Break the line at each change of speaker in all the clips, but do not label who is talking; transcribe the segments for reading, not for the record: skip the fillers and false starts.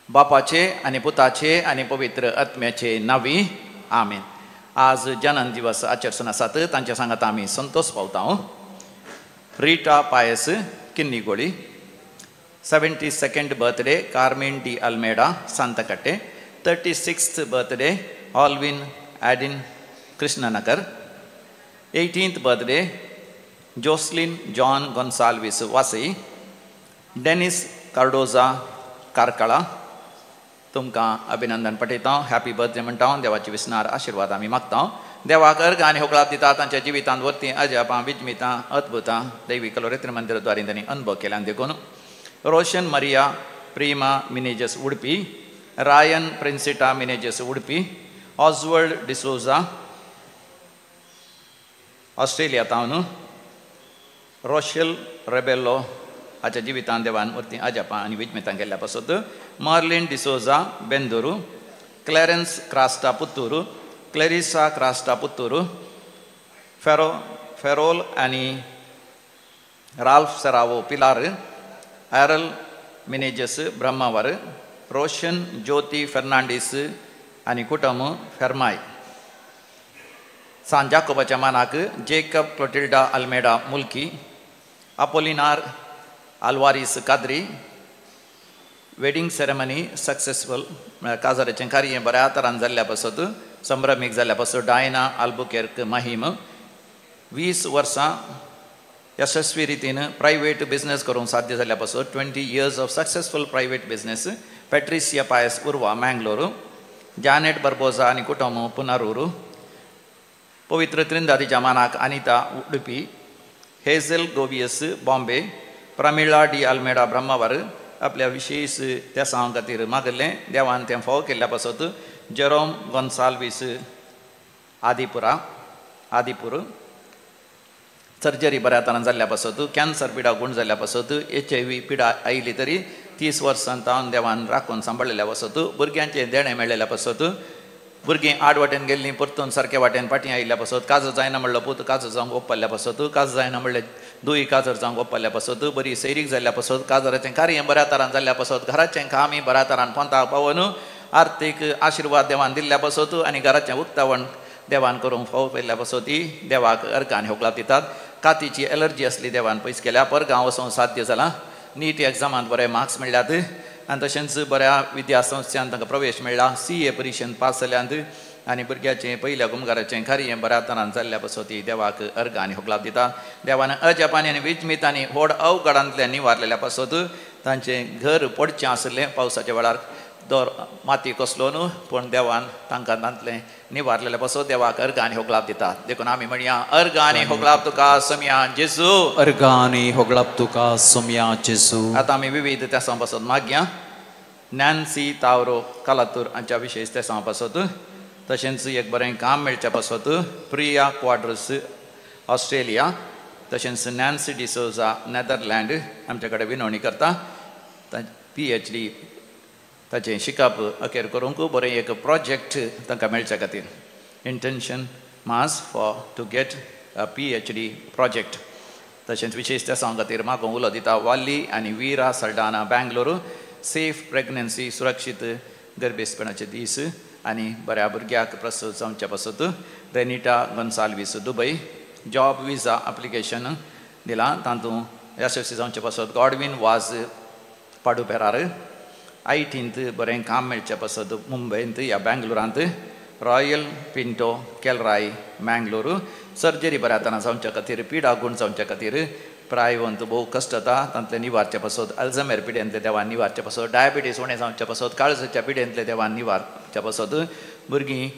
बापाचे आनी पुताचे आनी पवित्र आत्म्याचे नावी आमेन। आज जनन दिवस आचरसून आसात तांच्या सांगात आमी संतोष पावता। Rita Pius Kinnigoli, 72nd birthday Carmen D Almeida Santhekatte, 36th birthday Alvin Adin Krishnanagar, 18th birthday Jocelyn John Gonsalves Vasai, Dennis Cardoza Karkala. तुमकां अभिनंदन पठयता, हॅपी बर्थडे म्हणटा, देवाची विसनार आशिर्वाद आमी मागता। देवाक अर्घ आनी होगळाप दिता तांच्या जिवितांत वरतीं अजापां विजमितां अद्भुतां दैवी कलोरेत्र मंदिर द्वारे तांणी अनुभव केल्यान देखून। Roshan Maria Prema Menezes Udupi, Ryan Princita Menezes Udupi, Oswald D'Souza Australia तावन, रोशेल रेबेलो हाच्या जिवितांत देवान वरतीं अजापां आनी विजमितां केल्ल्या पासत, Marlin D'Souza Bendur, Clarence Crasta Puttur, Clarissa Crasta Puttur, Ferrol आनी Ralph Serrao Pilar, Errol Menezes Brahmavar, Roshan Jyoti Fernandes आनी कुटुंब फेर्माय। सान जाकोबाच्या मानाक Jacob Clotilda Almeida Mulki, Apolinar Alvares Kadri. Wedding ceremony successful म्हळ्यार काजाराचें कार्य बऱ्या तरान जाल्ल्या पासत, संभ्रमीक जाल्ल्या पासत डायना आल्बुकेर्क माहीम 20 वर्सां यशस्वी रितीन प्रायवेट बिजनेस करूंक साध्य जाल्ल्या पासत, 20 years of successful private business. Patricia Pius Urwa Mangalore, Janet Barbosa आनी कुटुंब पुनारूर, पवित्र त्रिंदादीच्या मानाक Anita Udupi, Hazel Govies Bombay, Pramila D Almeida Brahmavar आपल्या विशेष तेसांव खातीर मागलें, देवान तें फावो केल्ल्या पासत। जेरोम गोन्साल्वीस आदिपूर सर्जरी बऱ्या तरान जाल्ल्या पासत, कॅन्सर पिडा गूण जाल्ल्या पासत, HIV पिडा आयली तरी 30 वर्सां तावन देवान राखून सांबाळिल्ल्या पासत, भुरग्यांचें देणें मेळिल्ल्या पासत, भुरगीं आड वाटेन गेल्लीं परतून सारक्या वाटेन फाटीं आयिल्ल्या पासत, काजर जायना म्हणलो पूत काजर जावंक ओप्पल्ल्या पासत, काजर जायना म्हणलें दुई काजर जावंक ओप्पल्ल्या पासत, बरी सैरीक जाल्ल्या पासत, काजराचें कार्य बऱ्या तरान जाल्ल्या पासत, घराचें कामय बऱ्या तरान पोंताक पावोन आर्थीक आशिर्वाद देवान दिल्ल्या पासत आनी घराचें उक्तावण देवान करूंक फावो केल्ल्या पासत ती देवाक अर्घ आनी होगळाप दितात। कातीची एलर्जी आसली देवान पयस केल्या, परगांव वचूंक साध्य जालां, नीट एग्जामांत बरे मार्क्स मेळ्ळ्यात आनी तशेंच बऱ्या विद्यासंस्थान तांकां प्रवेश मेळ्ळा, CA परिक्षेंत पास जाल्यात आनी भुरग्याचें पयल्या गुमगाराचें कार्य बऱ्या तरान जाल्ल्या पासत ती देवाक अर्घ आनी होगळाप दिता। देवान अजापांनी आनी विजमितांनी व्हड अवघडांतल्यान निवारलेल्या पासत तांचें घर पडचें आसलें पावसाच्या वेळार दर माती कसलो न्हू, पूण देवान तांकां तांतलें निवारलेल्या पासत देवाक अर्घ आनी होगळाप दिता। देखून आमी म्हणया अर्घ आनी होगळाप तुका सोम्या जेजू,
अर्घ आनी होगळाप तुका सोम्या जेजू।
आतां आमी विविध तेसां पासत मागया। नॅन्सी तावरो कालातूर हांच्या विशेष तेसां पासत, तशेंच एक बरें काम मेळच्या पासत प्रिया क्वाड्रस ऑस्ट्रेलिया, तशेंच नॅन्सी डिसोजा नेदरलँड आमच्या कडेन विनवणी करता, PhD ताचें शिकप अखेर करूंक बरें एक प्रोजेक्ट तांकां मेळच्या खातीर, intention mass for to get a PhD project. तशेंच विशेष तेसां खातीर मागूंक उलो दिता वाली आनी वीरा सल्डाना बेंगलोर, सेफ प्रेग्नन्सी सुरक्षीत गर्भेस्पणाचे दीस आनी बऱ्या भुरग्याक प्रस्तुत जावच्या पासत। Renita Gonsalves Dubai, job visa application दिलां तातूंत यशस्वी जावचे पासत। गॉडवीन वाज पाडुपेरार, ITंत बरें काम मेळचे पासत मुंबयंत या बेंगलोरांत, रॉयल पिंटो केलराय मँगलोर, सर्जरी बऱ्या तरान जावच्या खातीर, पिडा गूण जावच्या खातीर, प्रायवंत भोव कश्ट जाता तांतले निवारचे पासत, अल्झायमर पिडेंतले देवान निवारचे पासत, डायबिटीस उणें जावचे पासत, काळजाच्या पिडेंतले देवान निवारच्या पासत, भुरगीं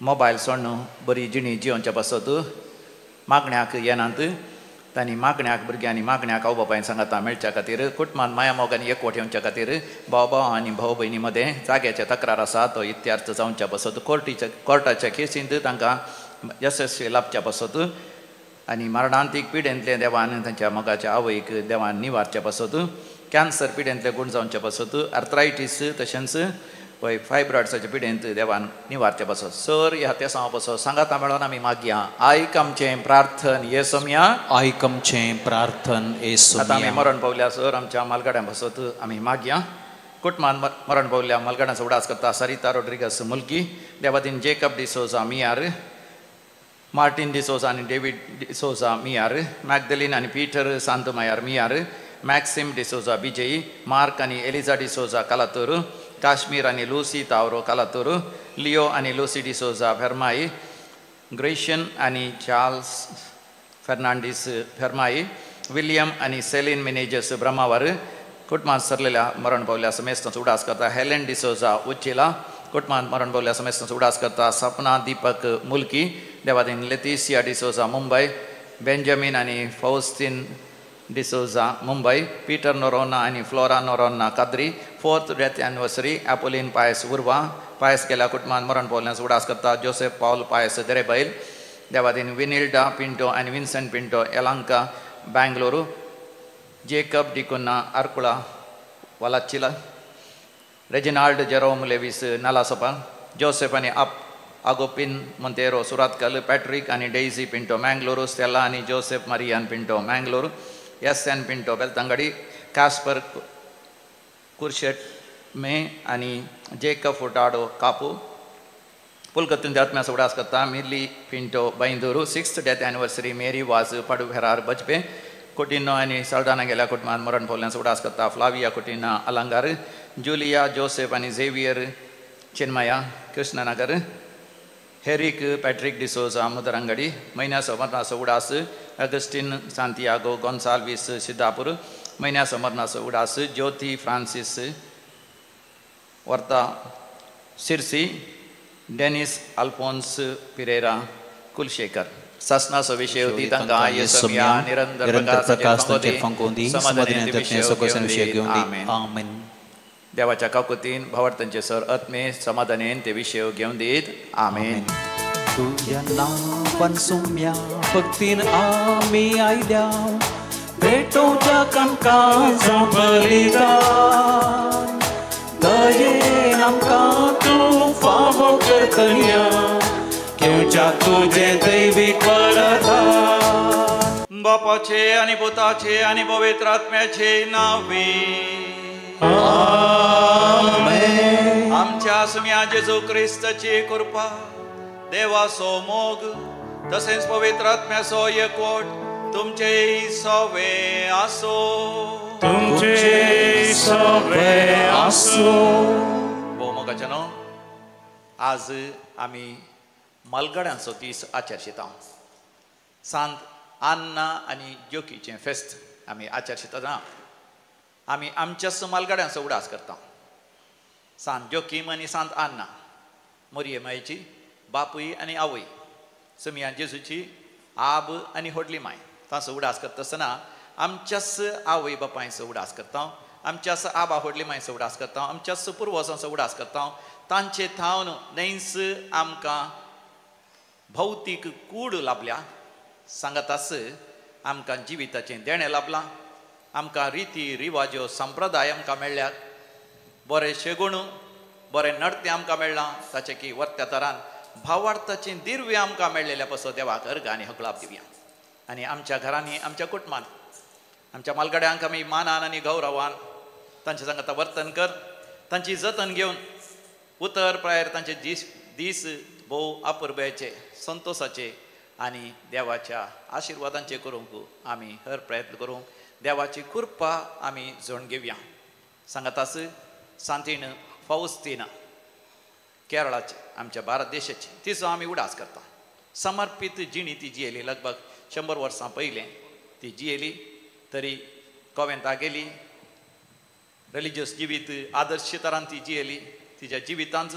मोबायल सोडून बरी जिणी जियोवच्या पासत मागण्याक येनात तांणी मागण्याक भुरग्यांनी मागण्याक आवय बापायन सांगाता मेळच्या खातीर, कुटुंबांत माया मोग आनी एकवट येवच्या खातीर, भाव भाव आनी भाव भयणी मदें जाग्याचे तक्रार आसा तो इत्यार्थ जावच्या पासत, कोर्टाच्या केसींत तांकां यशस्वी लाभच्या पासत आनी मरणांतीक पिडेंतले देवान तांच्या मोगाच्या आवयक देवान निवारच्या पासत, कॅन्सर पिडेंतले गूण जावच्या पासत, आर्थरायटीस तशेंच वय फायब्रॉड्साच्या पिडेंत देवान निवारचे पासत सर ह्या तेसांवा पासत सांगाता मेळोन आमी मागया. आयक आमचें प्रार्थन ये सोमया.
आयक आमचें प्रार्थन ये सोमया.
आतां आमी मरण पावल्या सर आमच्या मालगाड्यां पासत आमी मागया. कुटमान मरण पावल्या मालगाड्यांचो उडास करता सरिता रोड्रिगस मुलगी देवादीन जेकब डिसोजा मियार, मार्टीन डिसोजा आनी डेवीड डिसोजा मियार, मॅगदलीन आनी पीटर सांतमायार मियार, मॅक्सिम डिसोजा बिजयी, मार्क आनी एलिजा डिसोजा कालातूर, काश्मीर आनी लुसी तावरो कालातूर, लियो आनी लुसी डिसोजा फेर्माई, ग्रेशन आनी चार्ल्स फेर्नांडीस फेर्माई, विलियम आनी सेलीन मिनेजस ब्रह्मावर. कुटुंबांत सरलेल्या मरण पावल्या समेस्तांचो उडास करता हेलेन डिसोजा उच्चिला. कुटुंबांत मरण पावल्या समेस्तांचो उडास करता सपना दीपक मुल्की देवादीन लेतिसिया डिसोजा मुंबय, बेंजामीन आनी फौस्तीन डिसोजा मुंबय, पीटर नोरोना आनी Flora Noronha Kadri. 4th death anniversary Apolline Pius Urwa. Pius गेल्या कुटुंबांत मरण पावल्यांचो उडास करता जोसेफ पावल पायस देरेबैल देवादीन विनिल्डा पिंटो आनी Vincent Pinto Yelahanka Bengaluru, Jacob D'Cunha Arkula Valachil, Reginald Jerome Lewis Nalasopara, Joseph आनी आगोपिन मोंतेरो सुरातकल, पॅट्रिक आनी डेझी पिंटो मँगलोरू, स्टेला आनी Joseph Marian Pinto Mangalore, S N Pinto Belthangady, Casper कुर्शेट मे आनी जेकब फुटाडो कापू. पुलकत्तून आत्म्याचो उडास करता Milly Pinto Byndoor. 6th death anniversary Mary Vaz Paduverar Bajpe. Coutinho आनी साल्दाना गेल्या कुटुंबांत मरण पावल्यांचो उडास करता फ्लाविया कुटिन्हा अलंगार, जुलिया जोसेफ आनी Xavier Chinmaya Krishnanagar, Herrick Patrick D'Souza Mudarangadi. म्हयन्याचो मरणाचो उडास अगस्टीन सांतियागो गोन्साल्वीस सिद्धापूर. म्हयन्याचो मरणाचो उडास ज्योती फ्रांसीस वर्ता सिरसी, डेनिस अल्फोन्स पिरेरा कुलशेखर. सासनाचो विशय होती तांकां येसोमया निरंतर
प्रकाश तांचेर फांकोवन दी, समाधानान ते सगळ्यां विशय घेवन दी. आमेन.
देवाच्या काकुतीन भावार्थांचे सर आत्मे समाधानेन ते विशय घेवन दीत. आमेन.
तुज्या नांवान सोम्या भक्तीन आमी आयल्या, भेटोवच्या कामकाजां बलिदान, दयेन आमकां तूं फावो करतल्या, घेवच्या तुजें दैवीक वरदान.
बापाचे आनी पुताचे आनी पवित्र आत्म्याचे नांवे
आमेन.
आमच्या सुम्या जेजू क्रिस्ताची कृपा, देवाचो मोग तसेच पवित्र आत्म्याचो एकवट तुमचे सवे आसो.
तुमचे सवे आसो.
भोवमोगाचे न्हू, आज आमी मालगड्यांचो दीस आचरशिता. सांत आन्ना आनी ज्योकीचें फेस्त आमी आचरशिता. आमी आमच्याच मालगड्यांचो उडास करता. सांत जोकीम आनी सांत आन्ना, मोरये मायची बापूय आनी आवय, सुमिया जेजूची आब आनी व्हडली माय, तांचो उडास करता आसतना आमच्याच आवय बापायचो उडास करता, आमच्याच आबा व्हडली मायचो उडास करता, आमच्याच पुर्वजांचो उडास करता. तांचे थावन न्हयच आमकां भौतीक कूड लाभल्या, सांगाताच आमकां जिविताचें देणें लाभलां, आमकां रिती रिवाज्यो संप्रदाय आमकां मेळ्ळ्यात, बरें शेगुण बरें नडतें आमकां मेळ्ळां, ताचें की वर्त्या तरान भावार्थाचें दिर्वे आमकां मेळ्ळेल्या पासत देवाक अर्घ आनी हकलाप दिवया. आनी आमच्या घरांनी आमच्या कुटुंबान आमच्या मालगड्यांक आमी मानान आनी गौरवान तांचे सांगाता वर्तन कर, तांची जतन घेवन उतर प्रायर तांचे दीस दीस भोव अपुरबायेचे संतोसाचे आनी देवाच्या आशिर्वादांचे करूंक आमी हर प्रयत्न करूंक देवाची कृपा आमी जोड घेवया. सांगातास सांतीन फौस्तीन केरळाचे आमच्या भारत देशाची तिचो आमी उडास करता. समर्पीत जिणी ती जियेली, लगभग 100 वर्सां पयलें ती जियेली, तरी कोवेंता गेली, रिलिजियस जिवीत आदर्श तरान ती जियेली. तिच्या जिवितांत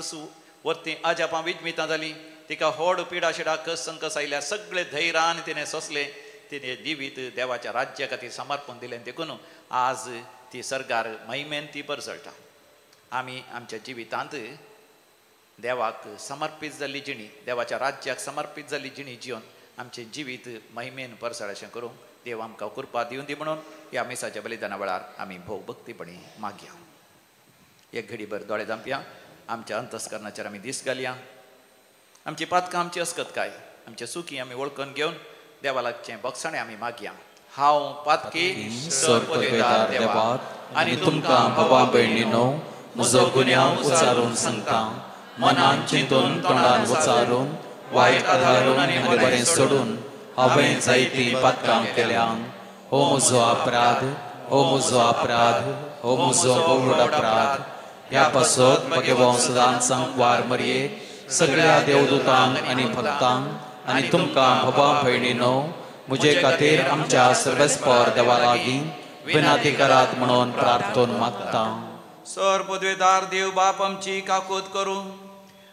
वरती अजापां विजमितां जालीं, तिका होड पिडा शिडा कस संकस आयल्या, सगळे धैर्यान तिणें सोंसलें. तिणें जिवीत देवाच्या राज्या खातीर समर्पण दिलें, देखून आज ती सरकार महिमेन ती परजळटा. आमी आमच्या जिवितांत देवाक समर्पीत जाल्ली जिणी, देवाच्या राज्याक समर्पीत जाल्ली जिणी जिवन आमचें जिवीत महिमेन परसळ अशें करूंक देव आमकां कृपा दिवन दी म्हणून ह्या मिसाच्या बलिदाना वेळार आमी भोव भक्तीपणी मागया. एक घडीभर दोळे धांपया आमच्या अंतस्करणाचेर आमी दीस घालया. आमची पातकां, आमची अस्कतकाय, आमचे सुखी आमी वळखून घेवन देवा लागचें बक्षाणें आमी मागया. हांव पातकी सर पदवेदार देवा
आनी तुमकां बाबा भयणीनो म्हजो गुन्यांव उचारून सांगता. मनान चिंतून, तोंडान उचारून, वायट आधारून आनी बरें सोडून हांवें जायतीं पातकां केल्या. हो म्हजो अपराध, हो म्हजो अपराध, हो म्हजो व्हड अपराध. ह्या पासत भगवान सदांच सांकवार मरये सगळ्या देवदूतांक आनी भक्तांक आनी तुमकां बाबा भयणीनो म्हजे खातीर आमच्या सर्वेस्पर देवा लागीं विनंती करात म्हणून प्रार्थना मागता.
सर पदवेदार देव बाप आमची काकूत करूं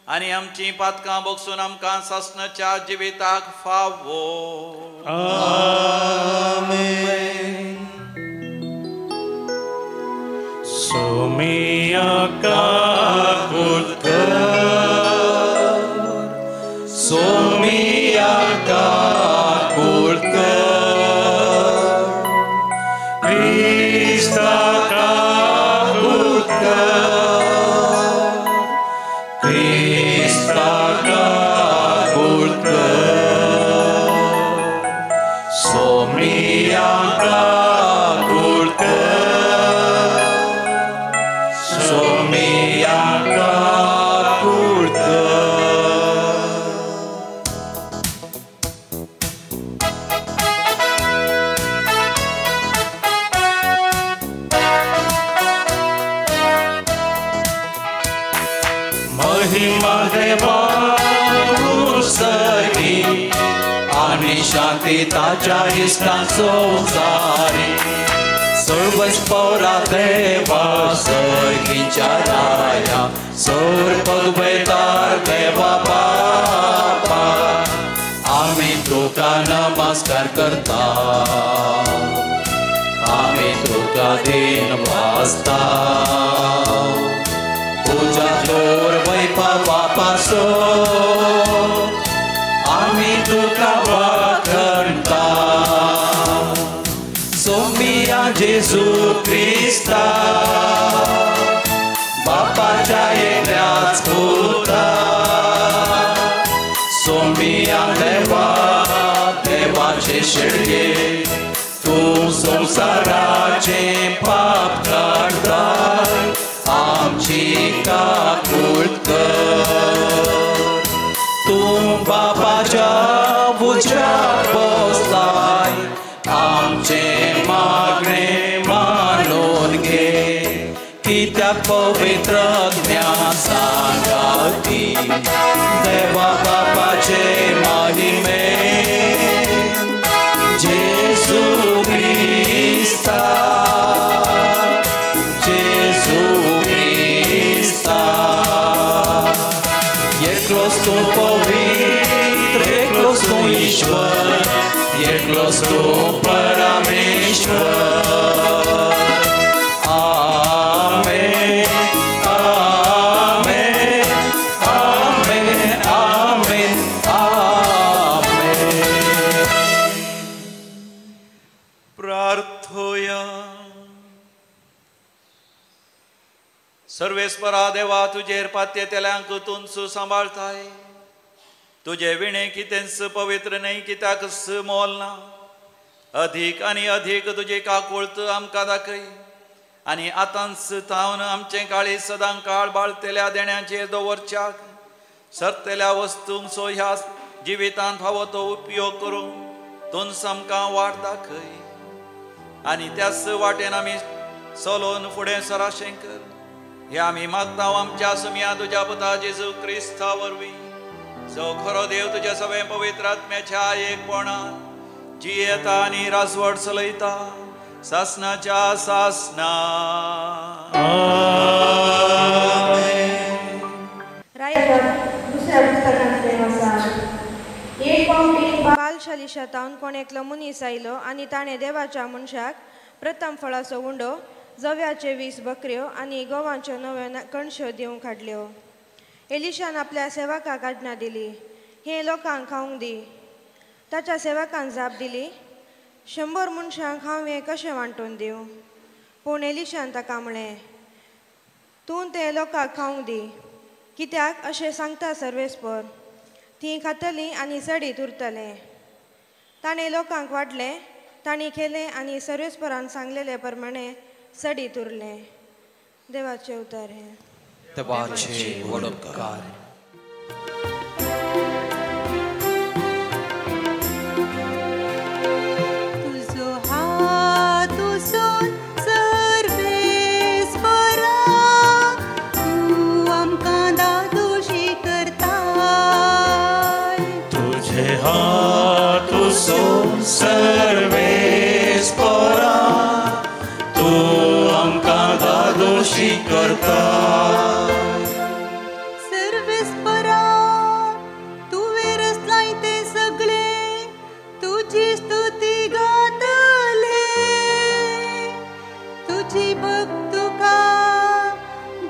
आनी आमची पातकां बगसून आमकां सासणाच्या जिविताक फावो.
आमेन. सोमिया काकूत कर,
सोमिया काकूत कर,
क्रिस्ता काकूत कर, क्रिस्ता काकूत कर, सोमिया काकूत कर, सोमिया काकूत कर. महिमा देवा सगी आनी शांती ताच्या इश्टां संवसारी. सर्वस्पोरा देवा सगींच्या राया, सर पगवेदार देवा बापा, आमी तुका नमस्कार करता, आमी तुका दीन वाजता. तुज्या थोर वैपा बापासो आमी तुका वाखणता. सोमिया जेजू क्रिस्ता बापाच्या एकल्याच पुता, सोमिया देवा देवाचे शेळये, तूं संवसाराचें पाप काडताय, आमची काकूट कर. तूं बापाच्या उजव्याक बसलाय, आमचें मागणें मानून घे. कित्याक पवित्र ज्ञान सांगाती देवा बापाचे महिमे जेजू क्रिस्ता, जेजू क्रिस्ता. एकलोच तूं पवित्र, एकलोच तूं ईश्वर, एकलोच तूं परमेश्वर. आमेन, आमेन, आमेन, आमेन, आमेन.
प्रार्थोया. सर्वेस्परा देवा तुजेर पात्येतल्यांक तूंच सांबाळताय. तुजे विणे कितेंच पवित्र न्हय, कित्याक मोल ना. अधिक आनी अधिक तुजी काकूळत आमकां दाखय आनी आतांच तावन आमचें काळीज सदां काळ बाळतेल्या देण्याचेर दवरच्याक सरतेल्या वस्तूंक सो ह्या जिवितांत फावो तो उपयोग करूंक तूंच आमकां वाट दाखय आनी त्याच वाटेन आमी चलोवन फुडें सराशें कर. हे आमी मागता आमच्या सुमया तुज्या पुता जेजू क्रिस्ता वरवीं, जो खरो देव तुज्या सगळें पवित्र आत्म्याच्या एकपणान जियेता आनी राजवट चलयता सासनाच्या सासना.
दुसऱ्या पुस्तकांतलें आसा. एक फावटी बाल शालिशातावन कोण एकलो मनीस आयलो आनी ताणें देवाच्या मनशाक प्रथम फळाचो उंडो, जव्याचे 20 बकऱ्यो आनी गोवाच्यो नव्यो कणश्यो दिवंक हाडल्यो. एलिशान आपल्या सेवकाक आज्ञा दिली, हें लोकांक खावंक दी. ताच्या सेवकान जाप दिली, 100 मनशांक हांव हें कशें वांटून दिवं? पूण एलिशान ताका म्हळें, तूं तें लोकांक खावंक दी. कित्याक अशें सांगता सर्वेस्पर, तीं खातलीं आनी सडीत उरतलें. ताणें लोकांक वाडलें, तांणी खेलें आनी सर्वेस्परान सांगलेले प्रमाणे सडीत उरलें. देवाचें उतर हें.
देवाचे व्हड उपकार.
तुजो हात उसोन सर्वेस्परा तूं आमकां दादोशी करताय.
तुझे हात उसोन सर्वेस्परा तूं आमकां दादोशी करताय.
सर्वेस्परा तुवें रचलाय तें सगळें तुजी स्तुती गातले. तुजी भक्त तुका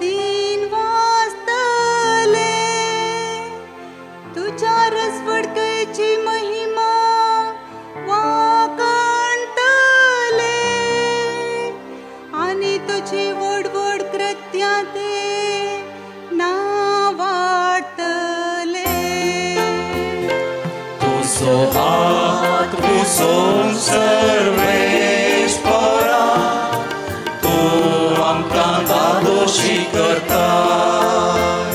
दीन वाचतले. तुज्या रसवडकेची महिमा वाकणतले आनी तुजी व्हड व्हड कृत्यां ते ना वाडटले.
तुजो हात उसोन सर्वेस्परा तूं आमकां दादोशी करताय.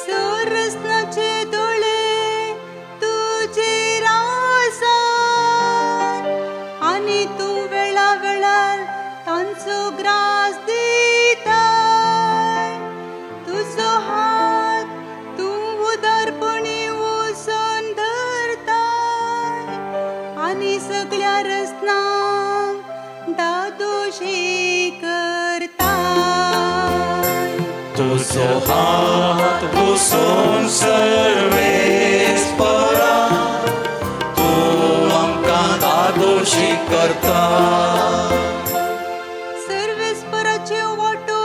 सरसनाचे दोळे तुजेर आसात आनी तूं वेळा वेळार तांचो ग्रास दिताय. तुजो हात तूं उदारपणी उसोन धरताय आनी सगळ्या रचनांक दादोशी करताय.
तुजो हात उसोन सर्वेस्परा तूं आमकां दादोशी करताय.
सर्वेस्पराच्यो वाटो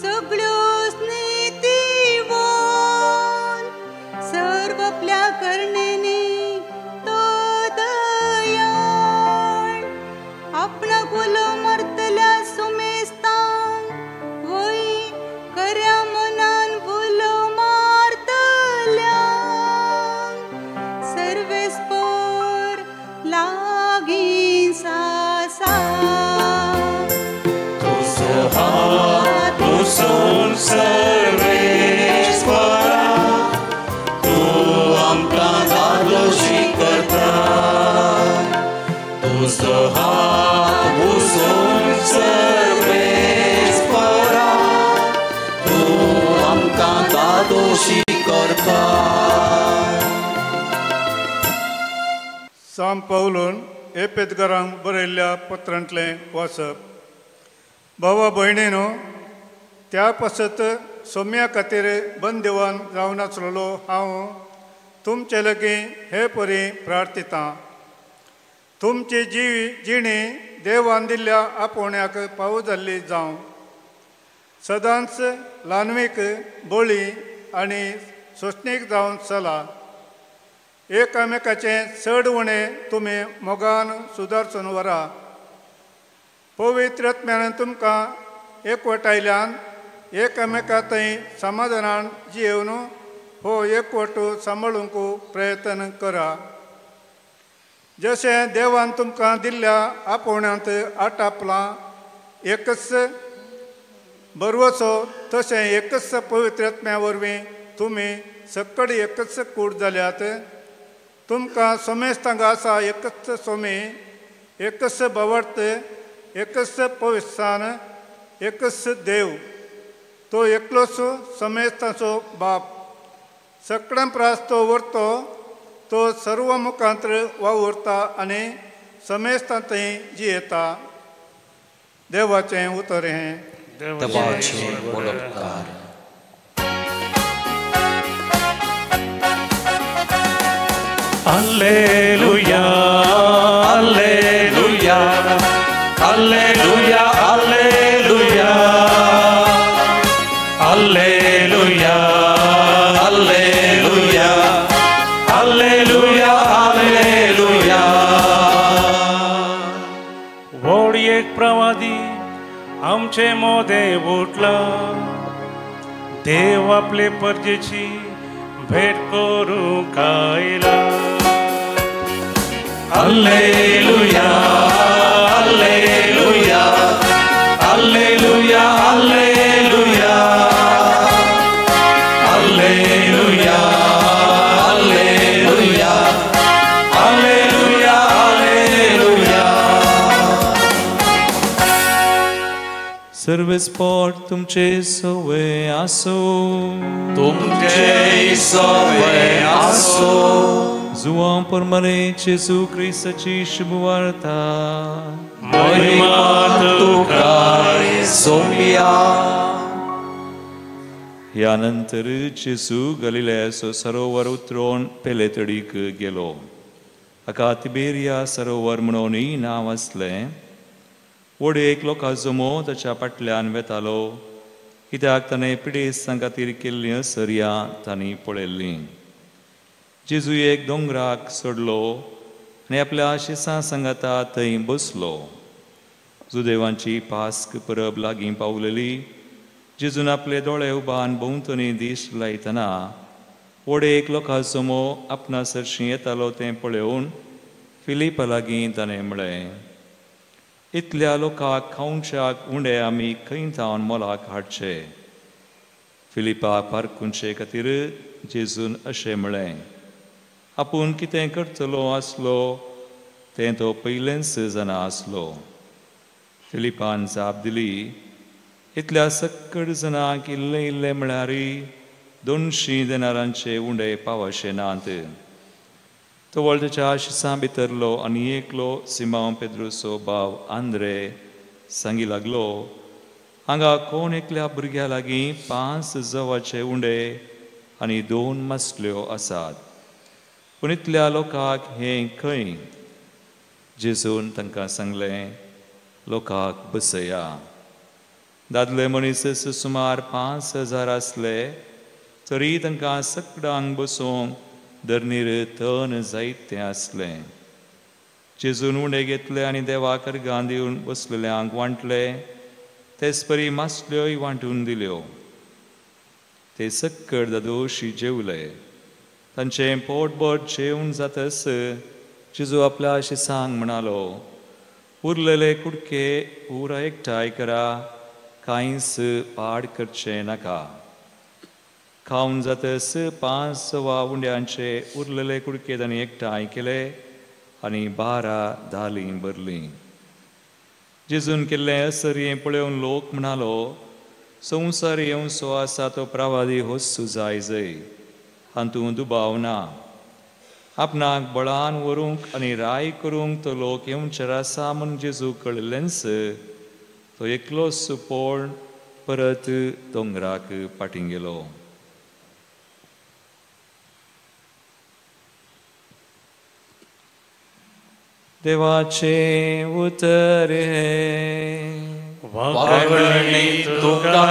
सगळ्योच नितीवान, सर्व आपल्या करणेनी तो दयाळ. आपणाक उलो मारतल्या सुमेस्तांक वय खऱ्या मनान उलो मारतल्यांक सर्वेस्पर लागींच आसा.
तुजो हात उसोन सर्वेस्परा तूं आमकां दादोशी करताय. तुजो हात उसोन सर्वेस्परा तूं आमकां दादोशी करताय.
साम पावलून एपेतगरांक बरयल्ल्या पत्रांतलें वाचप. भावा भयणीनो, त्या पासत सोम्या खातीर बंदेवान जावन आसलेलो हांव तुमचे लागीं हे परी प्रार्थितां. तुमची जिणी देवान दिल्ल्या आपोवण्याक पावो जाल्ली जावं. सदांच ल्हानवीक बळी आनी सोंसणीक जावन चला. एकामेकाचें चड उणें तुमी मोगान सुदारचून व्हरा. पवित्र आत्म्यान तुमकां एकवटायल्यान एकामेका थंय समाधानान जियेवन हो एकवट सांबाळूंक प्रयत्न करा. जशें देवान तुमकां दिल्ल्या आपोवण्यांत आटापलां एकच बरवचो, तशें एकच पवित्र आत्म्या वरवीं तुमी सकड एकच कूड जाल्यात. तुमकां सोमेस्तांक आसा एकच सोमी, एकच भावार्थ, एकच पवित्रस्थान, एकच देव. तो एकलोच समेस्तांचो बाप. सगळ्यां प्रास तो व्हरतो, तो सर्व मुखांत्र वावुरता आनी समेस्तां थंय जियेता. देवाचें उतर हें.
देवाचे व्हड उपकार.
Alleluia, alleluia, alleluia, alleluia, alleluia, alleluia, alleluia, alleluia.
व्हड एक प्रवादी आमचे मोदे उठला,
देव आपले परजेची भेट करूंक आयला. Alleluia, alleluia, alleluia, alleluia, alleluia, alleluia, alleluia, alleluia.
सर्वेस्पोर तुमचे सवे आसो,
तुमचे सवे आसो.
जुवां परमरे जेजू क्रिस्ताची शुभवार्ता.
महिमा तुका
सोम्या.
ह्या नंतर जेजू गलिलेयाचो सरोवर उतरोवन पेलेतडीक गेलो. हाका तिबेरिया सरोवर म्हणूनय नांव आसलें. व्हड एक लोकां जमो ताच्या फाटल्यान वेतालो, कित्याक ताणें पिडेस्तां खातीर केल्लीं असर्यां तांणी पळयल्लीं. जेजू एक दोंगराक चडलो आनी आपल्या शिसां सांगाता थंय बसलो. जुदेवांची पास्क परब लागीं पावलेली. जेजून आपले दोळे उबान भोंवतणी दीस लायतना व्हड एक लोकां जमो आपणा सरशीं येतालो तें पळोवन फिलिपा लागीं ताणें म्हळें, इतल्या लोकांक खावच्याक उंडे आमी खंय थावन मोलाक हाडचे? फिलिपाक पारखुंचे खातीर जेजून अशें म्हळें, आपूण कितें करतलो आसलो तें तो पयलेंच जाणा आसलो. फिलिपान जाप दिली, इतल्या सक्कड जणांक इल्लें इल्लें म्हळ्यार 200 देनारांचे उंडे पावशे नात. तो वळच्या शिसां भितरलो आनी एकलो सिमांव पेद्रुचो भाव आंद्रे सांगी लागलो, हांगा कोण एकल्या भुरग्या लागीं 5 जवाचे उंडे आनी 2 मासल्यो आसात, पूण इतल्या लोकांक हें खंय? जेजून तांकां सांगलें, लोकांक बसया. दादले मनीस सुमार 5000 आसले तरी तांकां सगळ्यांक बसोवंक धरणीर तण जायतें आसलें. जेजून उंडे घेतले आनी देवाक अर्गां दिवन बसलेल्यांक वांटले, तेच परी मासल्योय वांटून दिल्यो. ते सक्कड दादोशी जेवले. तांचें पोटभर जेवण जातच जेजू आपल्या शिसांक म्हणालो, उरलेले कुडके पुरा एकठांय करा, कांयच पाड करचें नाका. खावन जातच 5 वा उंड्यांचे उरलेले कुडके तांणी एकठांय केले आनी 12 दालीं भरलीं. जेजून केल्लें असर्यें पळोवन लोक म्हणालो, संवसार येवचो आसा तो प्रवादी होच जाय जय, हातूंत दुबाव ना. आपणाक बळान व्हरूंक आनी राय करूंक तो लोक येवचेर आसा म्हूण जेजू कळिल्लेंच तो एकलोच पळोवन परत दोंगराक फाटीं गेलो. देवाचें उतर हें.
वागणी तुका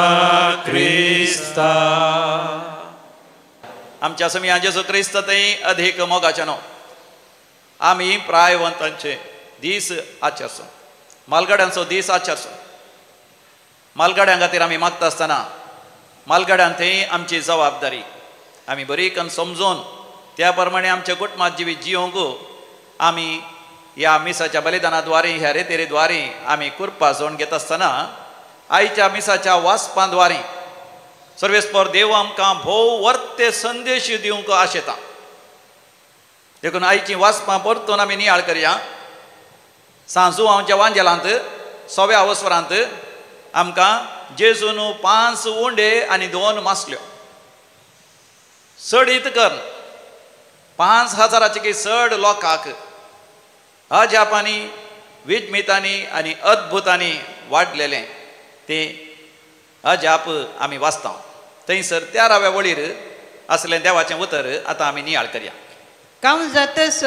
क्रिस्ता.
आमच्या समिया जेजू क्रिस्त थंय अधिक मोगाचे न्हू. आमी प्रायवंतांचे दीस आचरचो, मालगाड्यांचो दीस आचरचो. मालगाड्यां खातीर आमी मागता आसतना मालगाड्यां थंय आमची जबाबदारी आमी बरी करून समजून त्या प्रमाणे आमच्या कुटुंबात जिवीत जियोंक आमी ह्या मिसाच्या बलिदाना द्वारे, ह्या रेतेरे द्वारे आमी कृपा जोड घेता आसतना आयच्या मिसाच्या वाचपा द्वारे सर्वेस्पर देव आमकां भोव वर्ते संदेश दिवंक आशेता. देखून आयची वाचपां परतून आमी नियाळ करया. सांजू आमच्या वांजेलांत सव्या अवसरांत आमकां जेजून 5 उंडे आनी 2 मासल्यो चडीत कर 5000 की चड लोकांक अजापांनी, विजमितांनी आनी अद्भुतांनी वाडलेलें तें अजाप आमी वाचता. थंयसर 13व्या वळीर आसलें देवाचें उतर आतां आमी नियाळ करया.
कांव जातस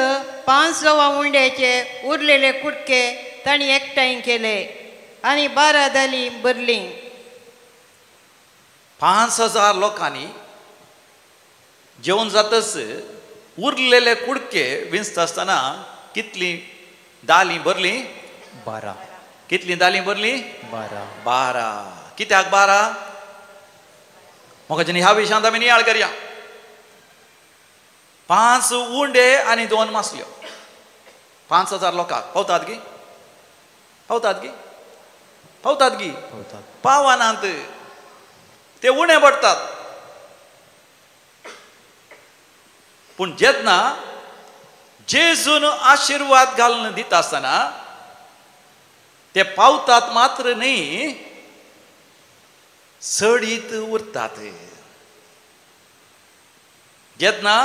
5 जवा उंड्याचे उरलेले कुडके तांणी एकठांय केले आनी 12 दाली भरली.
5000 लोकांनी जेवण जातच उरलेले कुडके विंचता आसतना कितली दाली भरली?
12.
कितली दाली भरली?
12.
12. कित्याक 12? मोगाच्यानी ह्या विशयांत आमी नियाळ करया. 5 उंडे आनी 2 मासल्यो 5000 लोकांक पावतात गी? पावतात गी? पावतात गी? पावनात, ते उणे पडटात. पूण जेन्ना जेजून आशिर्वाद घालून दिता आसतना ते पावतात मात्र न्ही, सडीत उरतात. जेन्ना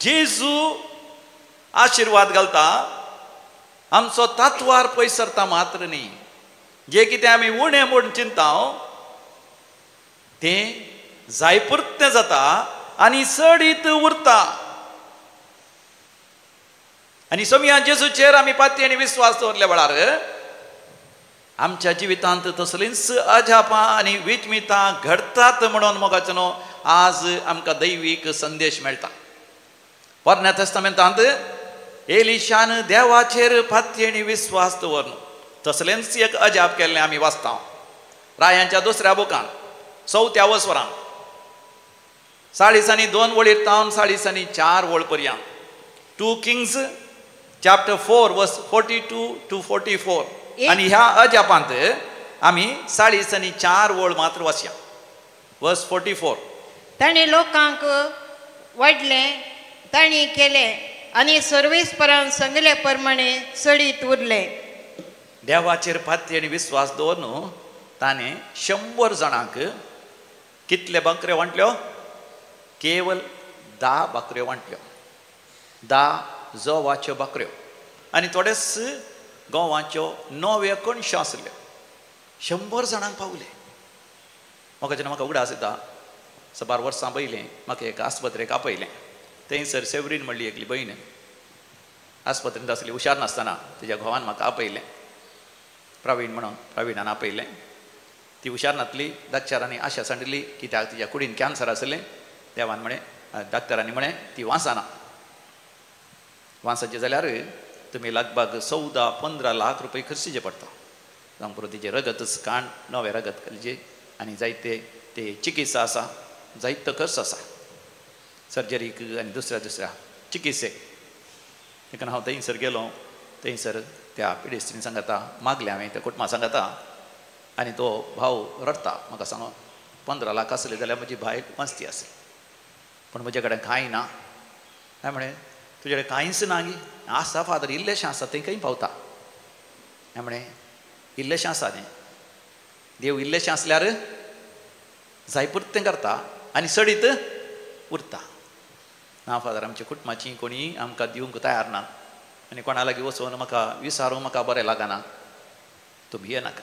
जेजू आशिर्वाद घालता आमचो तात्वार पयस सरता मात्र न्ही, जे कितें आमी उणें म्हूण चिंता तें जायपुरतें जाता आनी सडीत उरता. आनी सोमया जेजूचेर आमी पाती आनी विस्वास दवरल्या वेळार आमच्या जिवितांत तसलींच अजापां आनी विचमितां घडटात म्हणून मोगाचो न्हू आज आमकां दैवीक संदेश मेळटा. पोरण्या तेस्तामेंतांत एलिशान देवाचेर पाती आनी विस्वास दवरून तसलेंच एक अजाप केल्लें आमी वाचता रायांच्या दुसऱ्या बुकान 4 वसरान 40:2 वळीर तावन 40:4 वळ पर्यंत. 2 Kings chapter 4 verse 42 to 44. आनी ह्या अजापांत आमी 40:4 वळ मात्र वाचया. वर्स 44.
ताणें लोकांक वाडलें, तांणी केलें आनी सर्वेस्परान सांगले प्रमाणे चडीत उरलें.
देवाचेर पाती आनी विस्वास दवरून ताणें 100 जाणांक कितले बकऱ्यो वांटल्यो? केवल 10 बकऱ्यो वांटल्यो, 10 जवाच्यो बकऱ्यो आनी थोडेच गोवाच्यो 9 कणश्यो आसल्यो. 100 जाणांक पावले. म्हाका जेन्ना म्हाका उगडास येता 12 वर्सां पयलीं म्हाका एक आस्पत्रेक आपयलें. थंयसर सेवरीन म्हणली एकली भयण आस्पत्रेंत आसली, हुशार नासतना तिज्या घोवान म्हाका आपयलें, प्रवीण म्हणून, प्रवीणान आपयलें. ती हुशार नासली, डॉक्टरांनी आशा सांडली कित्याक तिज्या कुडीन कॅन्सर आसलें. देवान म्हळें, डॉक्टरांनी म्हळें ती वांसना, वांसाचें जाल्यार तुमी लगभग 14-15 लाख रुपये खर्चीचे पडटा. जावं पुरो तिचें रगतच काण नवें रगत घालचें आनी जायते ते चिकित्सा आसा, जायतो खर्च आसा सर्जरीक आनी दुसऱ्या दुसऱ्या चिकित्सेक. देखून हांव थंयसर गेलो, थंयसर त्या पिडेस्तीन सांगता मागलें हांवें त्या कुटुंबा सांगता आनी तो भाव रडटा म्हाका सांगो 15 लाख आसले जाल्यार म्हजी बायल वांचती आसली, पूण म्हजे कडेन कांय ना. हांवें म्हळें तुजे कडेन कांयच ना गी? आसा फादर, इल्लेशें आसा थंय खंय पावता. हांवें म्हळें इल्लेशें आसा तें, देव इल्लेशें आसल्यार जाय पुरतें करता आनी सडीत उरता. ना फादर, आमच्या कुटुंबाची कोणी आमकां दिवंक तयार ना आनी कोणा लागीं वचून म्हाका विसारूंक म्हाका बरें लागना, तूं भिये नाका.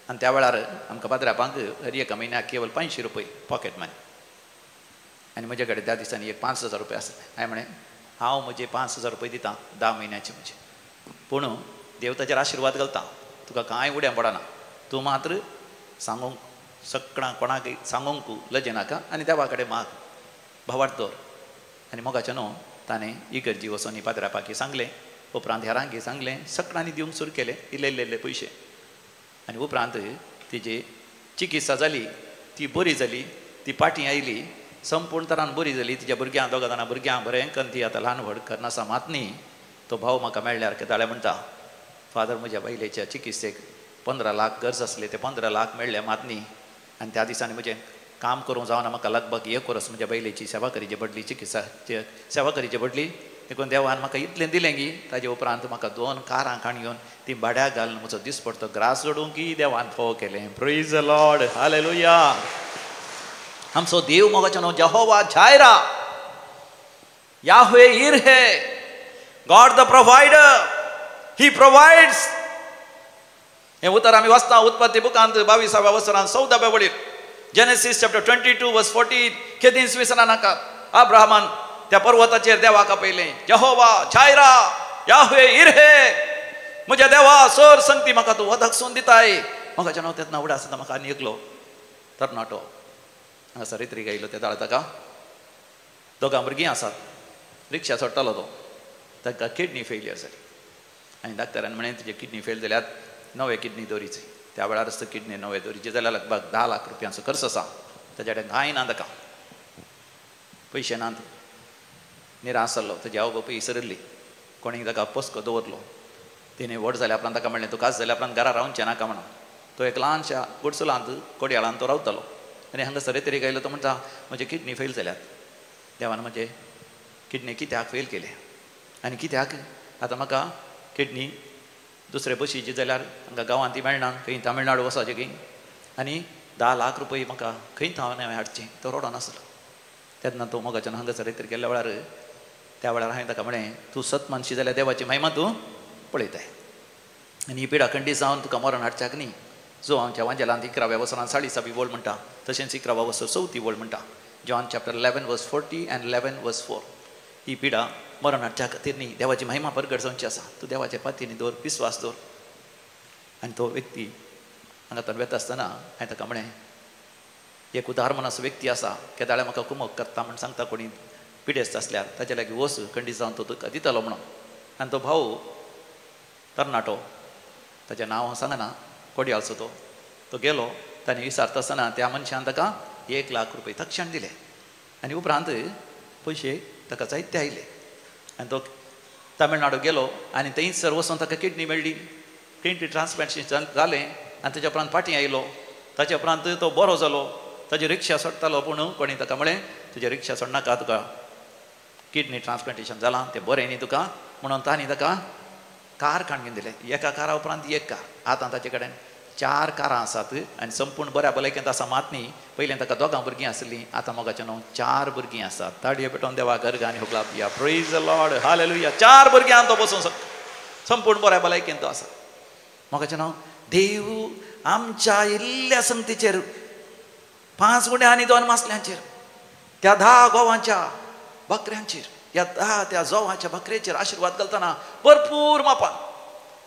आनी त्या वेळार आमकां पाद्रापांक हर एका म्हयन्याक केवल 500 रुपये पॉकेट मनी आनी म्हजे कडेन त्या दिसांनी एक 5000 रुपये आसले. हांवें म्हळें हांव म्हजे 5000 रुपये दितां 10 म्हयन्याचे म्हजे, पूण देव ताचेर आशिर्वाद घालता, तुका कांय उड्यां पडना, तूं मात्र सांगूंक सगळ्यां कोणाक सांगूंक लजेनाका आनी देवा कडेन माग, भावार्थ दवर. आनी मोगाचें न्हू ताणें इगर्जी वचून पाद्रापाकी सांगलें, उपरांत हेरांकी सांगलें, सगळ्यांनी दिवंक सुरू केलें इल्ले इल्ले इल्ले पयशे. आनी उपरांत तिजी चिकित्सा जाली, ती बरी जाली, ती पाटी आयली, संपूर्ण तरान बरी जाली. तिज्या भुरग्यांक दोगां जाणां भुरग्यांक बरें कन्न ती आतां ल्हान व्हड करनासा मात न्ही. तो भाव म्हाका मेळ्ळ्यार केदाळे म्हणटा, फादर म्हज्या बायलेच्या चिकित्सेक 15 लाख गरज आसले, ते 15 लाख मेळ्ळे मात न्ही. आनी त्या दिसांनी म्हजें काम करूंक जावना, म्हाका लगभग 1 वर्स म्हज्या बायलेची सेवा करीची पडली, चिकित्सा सेवा करीची पडली. देखून देवान म्हाका इतलें दिलें की ताजे उपरांत म्हाका 2 कारां काण घेवन ती भाड्याक घालून म्हजो दिसपडतो ग्रास जोडूंक की देवान फोव केलें. Praise the Lord, hallelujah. आमचो देव मोगाचो न्हू Jehovah Jireh, Yahweh Jireh, God the provider, he provides. हें उतर आमी वाचता उत्पत्ती बुकांत 22व्या वसरान 14व्या वळीर, जेनेसीस चॅप्टर 22 वर्स 14. केदींच विसरा नाका, अब्राहमान त्या पर्वताचेर देवाक आपयलें, जेहोवा जायरा याहवे इरहे, म्हज्या देवा सर संगती म्हाका तूं वदक दिताय. म्हाका जेन्ना तेन्ना उडा आसता म्हाका आनी एकलो तरणाटो हांगासर रित्रीक आयलो. ते दाळ ताका दोगां भुरगीं आसात, रिक्षा सोडटालो तो, ताका किडनी फेलियर जाली आनी डॉक्टरान म्हळें तुजे किडनी फेल जाल्यार नवे किडनी दवरीची. त्या वेळारच किडनी नवे दवरीची जाल्यार लगभग 10 लाख रुपयांचो खर्च आसा. ताज्या कडेन कांय ना, ताका पयशे नात, निराश जाल्लो. ताजी आवय बापूय इसरिल्ली, कोणीय ताका पोसको दवरलो. तिणें व्हड जाल्या उपरांत ताका म्हणलें तूं काज जाल्या उपरांत घरा रावचें नाका म्हणून. तो एक ल्हानशा गुडसुलांत कोडयाळांत तो रावतालो आनी हांगासर रेतरीक आयलो. तो म्हणटा म्हजे किडनी फेल जाल्यात, देवान म्हजे किडनी कित्याक फेल केले आनी कित्याक आतां म्हाका किडनी दुसरे बशीची जाल्यार हांगा गांवांत ती मेळना, खंय तामिळनाडू वचपाचें खंय, आनी 10 लाख रुपये म्हाका खंय थावन हांवें हाडचें. तो रोडोन आसलो. तेन्ना तो मोगाच्यान हांगासर रेतरी गेल्ल्या वेळार त्या वेळार हांवें ताका म्हळें तूं सत मानशी जाल्यार देवाची महिमा तूं पळयताय आनी ही पिडा खंडी जावन तुका मरण हाडच्याक न्ही. जो आमच्या वांजेलांत 11व्या वसरान 40वी वळ म्हणटा, तशेंच 11व्या वसर 4थी वळ म्हणटा, John chapter 11 verse 40 and 11 verse 4. ही पिडा मरण हाडच्या खातीर न्ही, देवाची महिमा परगट जावची आसा. तूं देवाच्या पातीनी दवर, विस्वास दवर. आनी तो व्यक्ती हांगा तर वेता आसतना हांवें ताका म्हळें एक उदार मनाचो व्यक्ती आसा, केदाळे म्हाका कुमक करता म्हण सांगता, कोणी पिडेस्त आसल्यार ताच्या लागीं वच, खंडी जावन तो तुका दितलो म्हणून. आनी तो भाऊ तरणाटो, ताचें नांव हांव सांगना, कोडयाळचो तो, तो गेलो. ताणें विचारता आसतना त्या मनशान ताका 1 लाख रुपये तक्षण दिले आनी उपरांत पयशे ताका जायते आयले. आनी तो तामिळनाडू गेलो आनी थंयसर वचून ताका किडनी मेळ्ळी, किडनी ट्रान्सप्लांटेशन जालें आनी ताच्या उपरांत फाटीं आयलो. ताच्या उपरांत तो बरो जालो. ताजी रिक्षा सोडटालो, पूण कोणी ताका म्हळें तुज्या रिक्षा सोडनाका, तुका किडनी ट्रान्सप्लांटेशन जालां तें बरें न्ही तुका म्हणून तांणी ताका कार काडून दिलें. एका कारा उपरांत एक कार. आतां ताचे कडेन 4 कारां आसात आनी संपूर्ण बऱ्या भलायकेंत आसा मात न्ही. पयलीं ताका 2 भुरगीं आसलीं, आतां मोगाचें न्हू 4 भुरगीं आसात. ताडयो पेटोवन देवा गर्ग आनी हुकला पिया. Praise the Lord, hallelujah. 4 भुरग्यां तो बसूंक शकता, संपूर्ण बऱ्या भलायकेंत तो आसा. मोगाचें न्हू देव आमच्या इल्ल्या संगतीचेर 5 गुण्या आनी 2 मासल्यांचेर, त्या 10 गोवांच्या बकऱ्यांचेर, ह्या 10 त्या जोवाच्या बकरेचेर आशिर्वाद घालतना भरपूर मापान.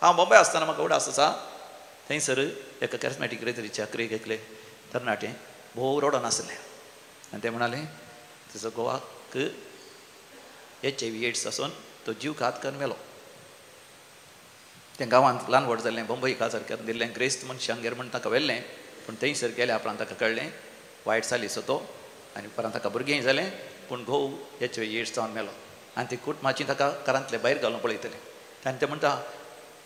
हांव बॉम्बे आसतना म्हाका उडास आसा, थंयसर एका कॅरिस्मॅटीक रेतरीच्या क्रियेक एकले तरणाटे भोव रोडोन आसले आनी ते म्हणाले तुजो गोवाक HIV AIDS आसून तो जीव घात करून मेलो. तें गांवांत ल्हान व्हड जाल्लें, बंबई काजार करून दिल्लें, ग्रेस्त मनशांगेर म्हण ताका व्हेल्लें. पूण थंयसर गेल्या उपरांत ताका कळ्ळें वायट सालीचो तो आनी उपरांत ताका भुरगेंय जालें, पूण घोव HIV AIDS जावन मेलो. आनी ती कुटुंबाची ताका घरांतले भायर घालून पळयतले. आनी ते म्हणटा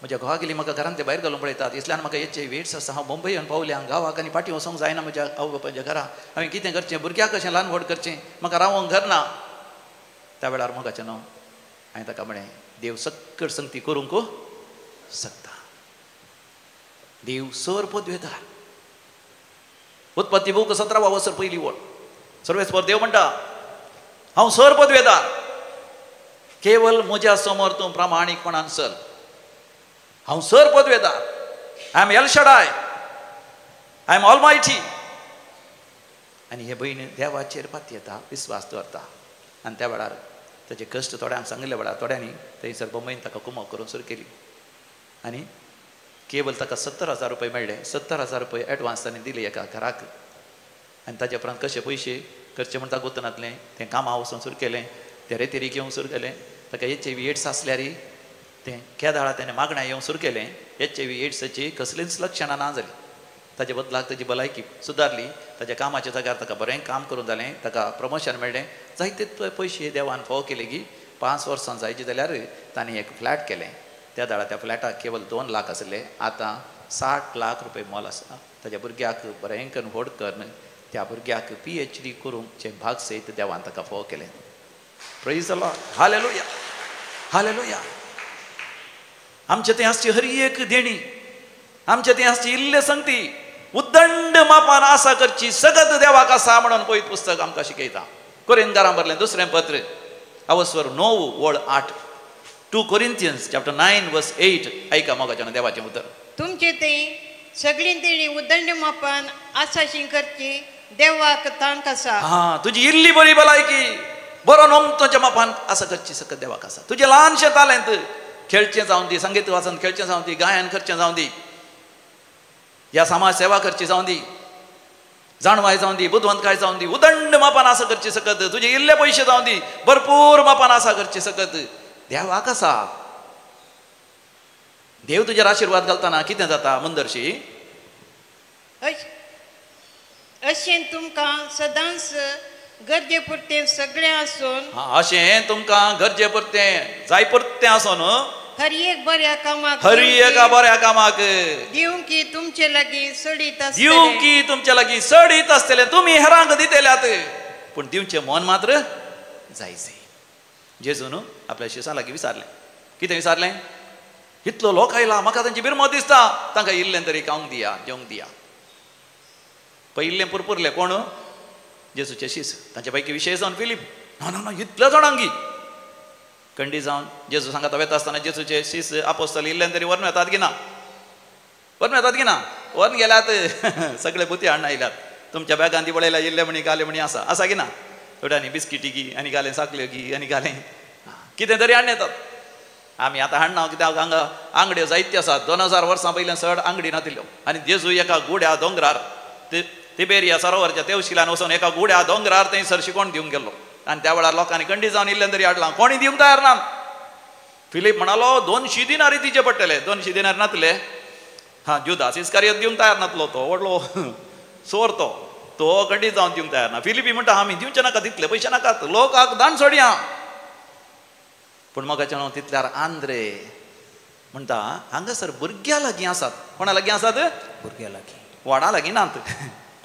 म्हज्या घोवा गेली म्हाका घरांतले भायर घालून पळयतात, इसल्यान म्हाका HIV AIDS आसा, हांव मुंबय येवन पावलें, हांव गांवाक आनी फाटीं वचोंक जायना म्हज्या आवय बापायच्या घरा, हांवें कितें करचें, भुरग्याक कशें ल्हान व्हड करचें, म्हाका रावोंक घर ना. त्या वेळार मोगाचें न्हू हांवें ताका म्हळें देव सक्कड संगती करूंक शकता, देव सर पदवेदार. उत्पत्ती बूक 17वा वसर पयली वळ, सर्वेस्पर देव म्हणटा हांव सर पदवेदार, केवल म्हज्या समोर तूं प्रामाणीकपणान चल. हांव sir पदवेदार, I am El Shaddai, I am almighty. आनी हे भयण देवाचेर पातयेता, विस्वास दवरता. आनी त्या वेळार ताचे कश्ट थोड्यांक सांगिल्ल्या वेळार थोड्यांनी थंयसर बंबईन ताका कुमक करून सुरू केली आनी केवल ताका 70,000 रुपये मेळ्ळे. 70,000 रुपये एडवान्स ताणें दिले एका घराक. आनी ताच्या उपरांत कशे पयशे करचे म्हण ताका गोतनातलें, तें कामां वचून सुरू केलें, तें रेतेरीक येवंक सुरू केलें. ताका HIV AIDS आसल्यार तें केदाळा तेणें मागण्या येवंक सुरू केलें. HIV एड्साची कसलींच लक्षणां ना जालीं. ताजे बदलाक ताजी भलायकी सुदारली, ताज्या कामाच्या जाग्यार ताका बरें काम करून जालें, ताका प्रमोशन मेळ्ळें, जायते पयशे देवान फावो केले की 5 वर्सां जायचे जाल्यार ताणें एक फ्लॅट केलें. त्या दाळा त्या फ्लॅटाक केवल 2 लाख आसले, आतां 60 लाख रुपये मोल आसा. ताज्या भुरग्याक बरें करून व्हड करून त्या भुरग्याक PhD करूंक जे भाग सयत देवान ताका फावो केलें. Praise the Lord, hallelujah, hallelujah. आमचे थंय आसची हर एक देणी, आमचे थंय आसची इल्ले संगती उद्दंड मापान आसा करची सगत देवाक आसा म्हणून पवित्र पुस्तक आमकां शिकयता. कोरिंथकारां बरलें दुसरें पत्र अवस्वर 9 वळ 8, 2 Corinthians chapter 9 verse 8. आयका मोगाच्यान देवाचें उतर.
तुमचे थंय सगळीं देणी उद्दंड मापान आसाशी करची देवाक तांक आसा.
हा, तुजी इल्ली बरी भलायकी बरो नोमतोच्या मापान आसा करची सकत देवाक आसा. तुजें ल्हानशें तालेंत खेळचें जावं दी, संगीत वाचन खेळचें जावं दी, गायन करचें जावं दी, या समाज सेवा करची जावं दी, जाणवाय जावं दी, बुदवंतकाय जावं दी, उदंड मापान आसा करची सकत. तुजे इल्ले पयशे जावं दी, भरपूर मापान आसा करची सकत देवाक आसा. देव तुजेर आशिर्वाद घालतना कितें जाता मंदर्शी?
अशें तुमकां सदांच गरजे पुरतें सगळें आसून,
अशें तुमकां गरजे पुरतें जाय पुरतें आसून
हर एक बऱ्या कामाक,
हर एका बऱ्या कामाक
दिवंक तुमचे लागीं सडीत आसतलें,
दिवंक तुमचे लागीं सडीत आसतलें. तुमी हेरांक दितल्यात पूण दिवचें मन मात्र जायचे. जेजून आपल्या शिसां लागीं विचारलें. कितें विचारलें? इतलो लोक आयला, म्हाका तांची बिरमत दिसता, तांकां इल्लें तरी खावंक दिया, जेवंक दिया. पयिल्लें पुरपुरलें कोण? जेजूचे शीस. तांचे पैकी विशय जावन फिलीप, ना ना ना इतल्या जाणांगी कंडी जावन जेजू सांगता वेता आसतना जेजूचे शीस आपोस्तल इल्लें तरी व्हरून वेतात की ना, व्हरून वेतात की ना, व्हरून गेल्यात सगळे बुती हाडून आयल्यात. तुमच्या बॅगान ती पळयल्या इल्ले म्हणी घाले म्हणी आसा, आसा की ना? थोड्यांनी बिस्किटी की आनी घालें साकल्यो की आनी घालें कितें तरी हाडून येतात. आमी आतां हाडना कित्याक हांगा आंगड्यो जायत्यो आसात. 2000 वर्सां पयल्यान चड आंगडी नातिल्ल्यो. आनी जेजू एका गुड्या दोंगरार तिबेरिया सरोवरच्या तेवशिल्यान वचून एका गुड्या दोंगरार थंयसर शिकोवन दिवंक गेल्लो. आनी त्या वेळार लोकांनी कंडी जावन इल्लें तरी हाडलां, कोणी दिवंक तयार ना. फिलीप म्हणालो 200 दिनारी दिवचे पडटले. 200 दिनार नातले. हां, जुदास इस्कारियोत दिवंक तयार नातलो, तो व्हडलो चोर, तो तो कंडी जावन दिवंक तयार ना. फिलिपी म्हणटा आमी दिवचे नाका तितले पयशे नाकात, लोकांक दान सोडया. पूण मोगाचें न्हू तितल्यार आंद्रे म्हणटा हांगासर भुरग्यां लागीं आसात. कोणा लागीं आसात?
भुरग्यां लागीं.
वाडा लागीं नात.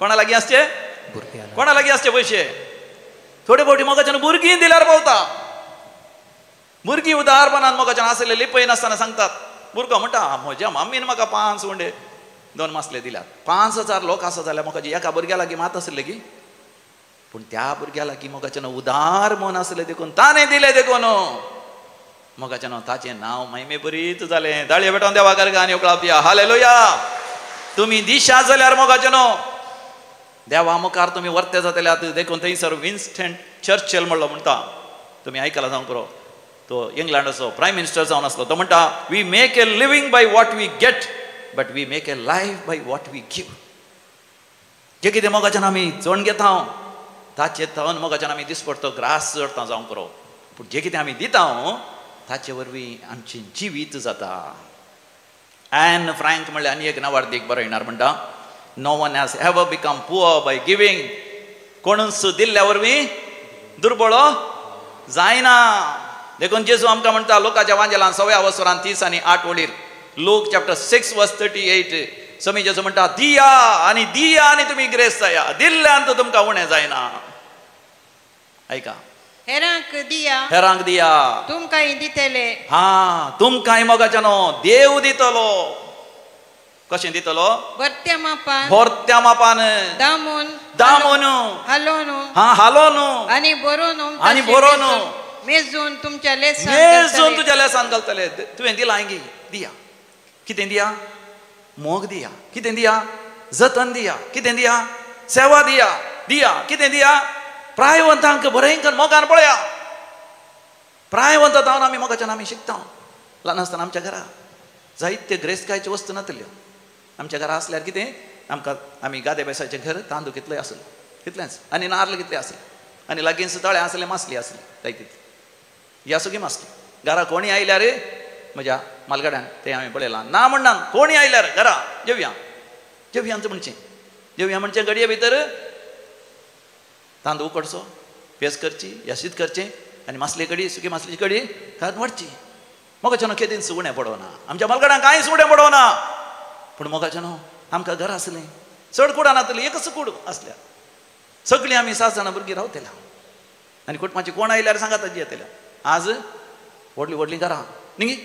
कोणा लागीं आसचे?
भुरग्यां.
कोणा लागीं आसचे पयशे? थोडे फावटी मोगाच्यान भुरगीं दिल्यार पावता. भुरगीं उदारपणान मोगाच्यान आसले लिपय नासतना सांगतात. भुरगो म्हणटा म्हज्या मम्मीन म्हाका 5 उंडे 2 मासले दिल्यात. 5000 लोक आसा जाल्यार मोगाचे एका भुरग्या लागीं मात आसले की, पूण त्या भुरग्या लागीं मोगाच्यान उदार मन आसलें देखून ताणें दिलें देखून मोगाच्यान ताचें नांव महिमे बरीच जालें. दाळये पेटोवन देवा गार्गान उकळावया हालेलुया. तुमी दिशा जाल्यार मोगाच्यान देवा मुखार तुमी वर्ते जातल्यात. देखून थंयसर विन्स्टन चर्चिल म्हणलो म्हणटा, तुमी आयकला जावंक पुरो, तो इंग्लंडाचो प्रायम मिनिस्टर जावन आसलो. तो म्हणटा we make a living by what we get but we make a life by what we give. जे कितें मोगाच्यान आमी चण घेता ताचे थवन मोगाच्यान आमी दिसपडतो ग्रास चडता जावंक पुरो, पूण जे कितें आमी दिता ताचे वरवीं आमचें जिवीत जाता. एन फ्रँक म्हणल्यार आनी एक नावार्दीक बरयणार म्हणटा no one has ever become poor by giving. कोणूच दिल्ल्या वरवीं दुर्बळो जायना. देखून जेजू आमकां म्हणटा लोकांच्या वांजेलान 6व्या वसरान 30 आनी 8 वळीर, लूक चॅप्टर 6 वर्स 38, समी जेजू म्हणटा दिया आनी दिया आनी तुमी ग्रेस जाया, दिल्ल्यान तर तुमकां उणें जायना. आयका,
हेरांक दिया,
हेरांक दिया,
तुमकांय दितले.
हां, तुमकांय मोगाच्यान देव दितलो. कशें दितलो?
भरत्या मापान,
भरत्या मापान,
दामून,
दामून,
हालोवन,
हां हालोवन
आनी बरोवन,
आनी बरोवन
मेजून तुमच्या लेसान,
मेजून तुज्या लेसान घालतले. तुवें दिलां गी, दिया. कितें दिया? मोग दिया. कितें दिया? जतन दिया. कितें दिया? सेवा दिया. दिया कितें दिया? प्रायवंतांक बरें मोगान पळया. प्रायवंत जावन आमी मोगाच्यान आमी शिकता. ल्हान आसतना आमच्या घरा जायते ग्रेस्तकायच्यो वस्तू नातल्यो. आमच्या घरा आसल्यार कितें आमकां, आमी गादे बेसाचें घर, तांदूळ कितले आसलो तितलेंच, आनी नार्ल कितले आसले, आनी लागींच तळें आसलें, मासली आसली जाय तितली, ही आसूं की मासली. घरा कोणी आयल्यार म्हज्या मालगाड्यान तें हांवें पळयलां ना म्हणना, कोणी आयल्यार घरा जेवया, जेवया म्हणचें, जेवया म्हणचें घडये भितर तांदूळ उकडचो, पेज करची, याशीत करचें आनी मासली कडी, सुकी मासली कडी घरांत वाडची. मोगाच्यान केदीन सुगणें पडोना, आमच्या मालगाड्यान कांय सुगणें पडोना, पूण मोगाच्यान आमकां घर आसलें, चड कुडां नातली, एकच कूड आसल्या, सगळीं आमी 7 जाणां भुरगीं रावतल्या आनी कुटुंबाची कोण आयल्यार सांगात आजी येतल्या. आज व्हडलीं व्हडलीं घरां न्ही,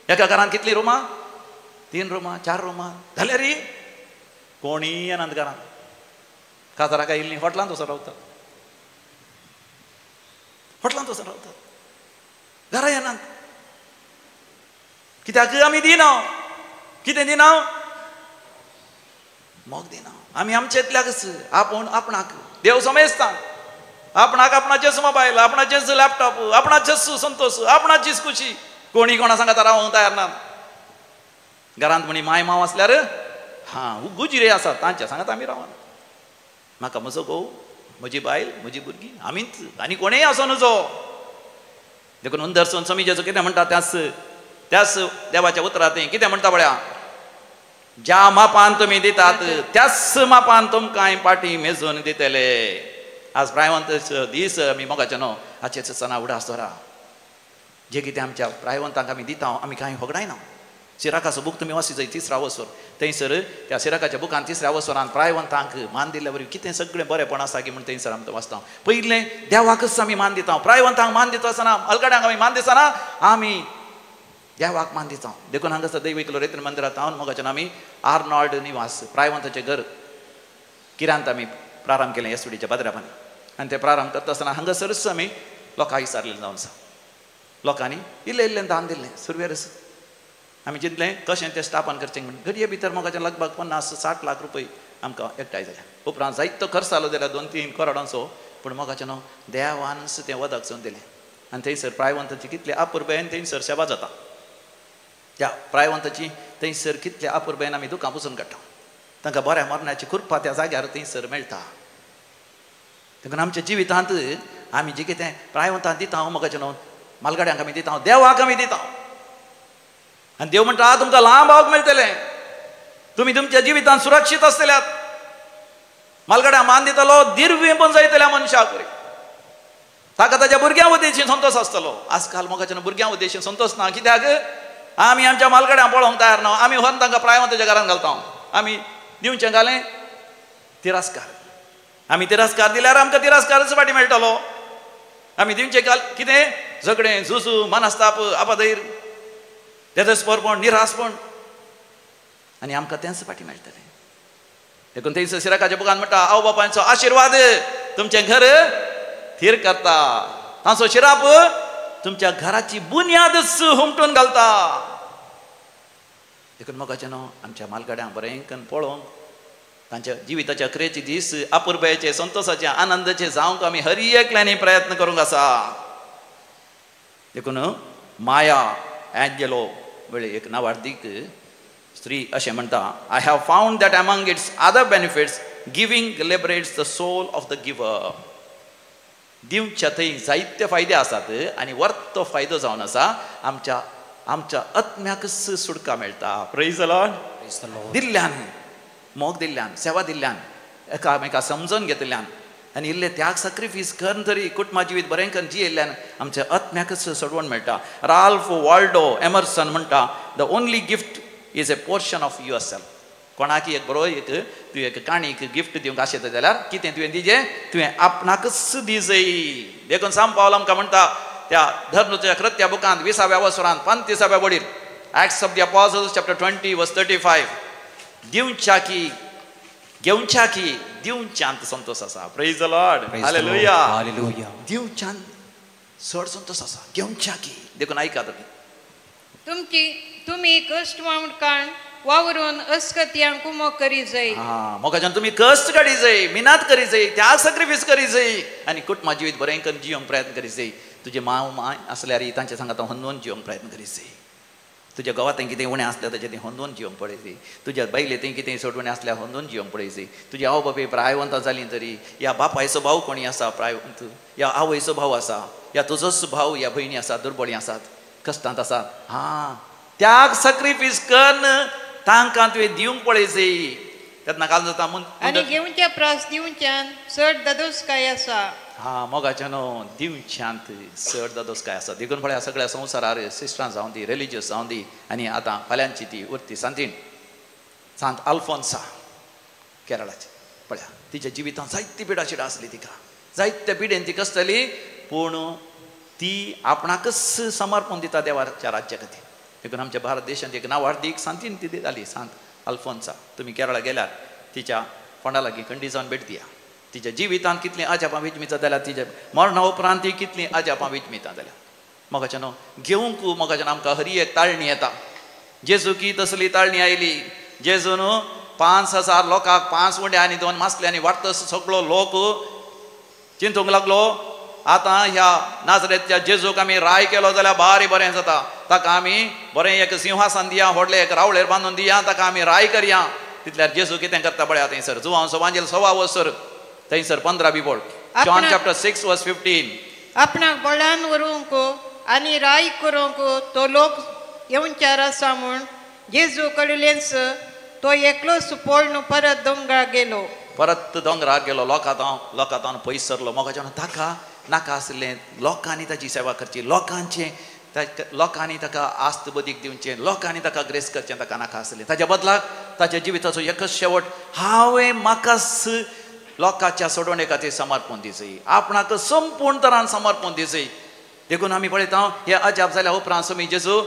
एका घरांत कितलीं रुमां? 3 रुमां, 4 रुमां जाल्यार कोणीय येनात घरांत. काजाराक आयिल्लीं हॉटलांत वचून रावतात, हॉटलांत वचून रावतात, घरा येनात. कित्याक आमी दिना? कितें दिना? मोग दिना. आमी आमचेतल्याकच आपूण आपणाक देव समेजता, आपणाक आपणाचेच मोबायल, आपणाचेच लॅपटॉप, आपणाचेच संतोष, आपणाचीच खुशी. कोणी कोणा सांगता रावंक तयार ना. घरांत म्हणी माय माव आसल्यार हां गुजरे आसा तांच्या सांगात आमी रावना. म्हाका म्हजो घोव, म्हजी बायल, म्हजी भुरगीं, आमीच, आनी कोणेय आसूं नजो. देखून अंदरसून समीजेचो कितें म्हणटा त्याच त्याच देवाच्या उतरांत कितें म्हणटा पळया, ज्या मापान तुमी दितात त्याच मापान तुमकां पाटी मेजून दितले. आज प्रायवंत दीस आमी मोगाचे न्हू हाचेच सणा उडास दवरा. जे कितें आमच्या प्रायवंतांक आमी दिता आमी कांय होगडायना. सिराकाचो बूक तुमी वाची जाय तिसऱ्या वसर, थंयसर त्या सिराकाच्या बुकान तिसऱ्या वसरान प्रायवंतांक मान दिल्ल्या वरवीं कितें सगळें बरेंपण आसा की म्हूण थंयसर आमकां वाचता. पयलें देवाकच आमी मान दिता, प्रायवंतांक मान दिता आसतना अलगड्यांक आमी मान दिसना, आमी देवाक मान दिता. देखून हांगासर दैवीक लोरेत्र मंदिरांत हांव मोगाच्यान आमी आर्नॉल्ड निवास प्रायवंताचें घर किरांत आमी प्रारंभ केलें एसुडीच्या पाद्र्यापान. आनी ते प्रारंभ करता आसतना हांगासरच आमी लोकांक विचारलें जावन आसा. लोकांनी इल्लें इल्लें दान दिल्लें सुरवेरच आमी चिंतलें कशें तें स्थापन करचें म्हण. घडये भितर मोगाचें लगभग 50-60 लाख रुपये आमकां एकठांय जाले. उपरांत जायतो खर्च जालो जाल्यार 2-3 करोडांचो, पूण मोगाचें न्हू देवानच तें वदक चोवन दिलें. आनी थंयसर प्रायवंताची कितले अपुरबायेन थंयसर सेवा जाता. त्या प्रायवंताची थंयसर कितले अपुरबायेन आमी दुकां पुसून काडटा. तांकां बऱ्या मरणाची कृपा त्या जाग्यार थंयसर मेळटा. देखून आमच्या जिवितांत आमी जें कितें प्रायवंतांक दिता मोगाचें न्हू मालगाड्यांक आमी दिता, देवाक आमी दिता. आनी देव म्हणटा तुमकां लांब आवक मेळटलें, तुमी तुमच्या जिवितांत सुरक्षीत आसतल्यात. मालगाड्या मान दितलो दिर्वें पण जायतल्या मनशाक, ताका ताच्या भुरग्यां उद्देशीन संतोश आसतलो. आजकाल मोगाच्या भुरग्यां उद्देशीन संतोश ना, कित्याक आमी आमच्या मालगाड्यां पळोवंक तयार ना. आमी व्हरून तांकां प्रायवंताच्या घरान घालता. आमी दिवचें घालें तिरस्कार, आमी तिरस्कार दिल्यार आमकां तिरस्कारच फाटीं मेळटलो. आमी दिवचें घाल कितें झगडें, झुजू, मनस्ताप, आपाधैर, तेजस्परपण, निरासपण, आनी आमकां तेंच फाटीं मेळटलें. देखून थंयसर सिराकाच्या बुकान म्हणटा आवय बापायचो आशिर्वाद तुमचें घर थीर करता, तांचो शिराप तुमच्या घराची बुन्यादच हुमटून घालता. देखून मोगाचें न्हू आमच्या मालगाड्यांक बरें करून पळोवंक तांच्या जिविताच्या अकरेचे दीस अपुरबायेचे, संतोसाचे, आनंदाचे जावंक आमी हर एकल्यांनी प्रयत्न करूंक आसा. देखून माया एंजेलो वेळे एक नावार्दीक स्त्री अशें म्हणटा, I have found that among its other benefits giving liberates the soul of the giver. दिवच्या थंय जायते फायदे आसात आनी वर्तो फायदो जावन आसा आमच्या आमच्या आत्म्याकच सुटका मेळटा. Praise the Lord. दिल्ल्यान, मोग दिल्ल्यान, सेवा दिल्ल्यान, एकामेका समजून घेतिल्ल्यान आनी इल्ले त्याग सॅक्रिफायस करून तरी कुटुंबा जिवीत बरें करून जियेल्ल्यान आमच्या आत्म्याकच सोडवण मेळटा. राल्फ वॉल्डो एमर्सन म्हणटा, the only gift is a portion of yourself. कोणाकी एक बरो एक तूं एक काणीक गिफ्ट दिवंक आशेता जाल्यार कितें तुवें दिजें, तुवें आपणाकच दिजय. देखून साम पावल आमकां म्हणटा त्या धर्मच्या कृत्या बुकांत 20व्या वसरांत 35व्या वडीर, Acts of the Apostles chapter 20 verse 35, दिवच्या की घेवच्या की दिवच्यांत संतोष आसा. Praise the Lord. Hallelujah.
Hallelujah.
दिवच्यांत चड संतोष आसा घेवच्या की. देखून आयका तुमी
तुमची तुमी कश्ट वावडकाण वावरून अस्कत्यांक कुमोक करी जाय.
हा मोगाच्यान तुमी कश्ट काडी जाय, मिनात करी जाय, त्याग सॅक्रिफायस करी जाय आनी कुटुंबा जिवीत बरें करून जिवंक प्रयत्न करी जाय. तुजे माव माय आसल्यार तांच्या सांगात होंदोवन जिवंक प्रयत्न करी जाय. तुज्या घोवा थंय कितें उणें आसल्यार ताचें तें होंदोवन जिवंक पळय. तुज्या बायले थंय कितें चड उणें आसल्यार होंदोवन जिवंक पळय. तुजी आवय बापूय प्रायवंत जालीं तरी ह्या बापायचो भाव कोणी आसा प्रायवंत, ह्या आवयचो भाव आसा, ह्या तुजोच भाव ह्या भयणी आसा, दुर्बळी आसात, कश्टांत आसात. हां त्याग सॅक्रिफायस करून तांकां तुवें दिवंक पळय. तेन्ना काल जाता म्हूण
आनी घेवच्या प्रास दिवच्यान चड दादोसकाय आसा.
हा मोगाचें न्हू दिवच्यांत चड दादोसकाय आसा. देखून पळया सगळ्या संवसारार सिस्टरां जावं दी, रिलिजियस जावं दी, आनी आतां फाल्यांची ती उरती सांतीण सांत आल्फोन्सा केरळाची पळया तिच्या जिवितांत जायती पिडाशिडा आसली तिका, जायत्या पिडेन ती कसतली, पूण ती आपणाकच समर्पण दिता देवाच्या राज्या खातीर. देखून आमच्या भारत देशांत एक नावार्दीक सांतीन ती जाली सांत आल्फोन्सा. तुमी केरळा गेल्यार तिच्या फोंडा लागीं खंडी जावन भेट दिया. तिच्या जिवितांत कितलीं अजापां विजमिता जाल्यार, तिच्या मरणा उपरांत ती कितलीं अजापां विजमिता जाल्या. मोगाच्यान न्हू घेवंक मोगाच्यान आमकां हरी एक ताळणी येता. जेजू की तसली ताळणी आयली. जेजून 5000 लोकांक 5 उंडे आनी 2 मासल्यांनी वाडटस सगळो लोक चिंतूंक लागलो आतां ह्या नाजरेतच्या जेजूक आमी राय केलो जाल्यार भारी बरें जाता, ताका आमी बरें एक सिंहासन दिया, व्हडलें एक रावळेर बांदून दिया, ताका आमी राय करया. तितल्यार जेजू कितें करता पळया थंयसर जुवांव सवांजेल 1.25 वसर थंयसर 15 बिबोळ, जॉन चॅप्टर 6 वर्स 15.
आपणाक बळान व्हरूंक आनी राय करूंक तो लोक येवच्यार आसा म्हूण जेजू कळिल्लेंच तो एकलोच पळोवन परत दोंगरार गेलो.
परत दोंगरार गेलो, लोकांत पयस सरलो. मोगाच्यान ताका नाका आसलें लोकांनी ताची सेवा करची, लोकांचें लोकांनी ताका आस्त बदीक दिवचें, लोकांनी ताका ग्रेस करचें ताका नाका आसलें. ताच्या बदलाक ताच्या जिविताचो एकच शेवट, हांवें म्हाकाच लोकांच्या सोडवणे खातीर समर्पण दिसय, आपणाक संपूर्ण तरान समर्पण दिसय. देखून आमी पळयता हे अजाप जाल्या उपरांत स्वामी जेजू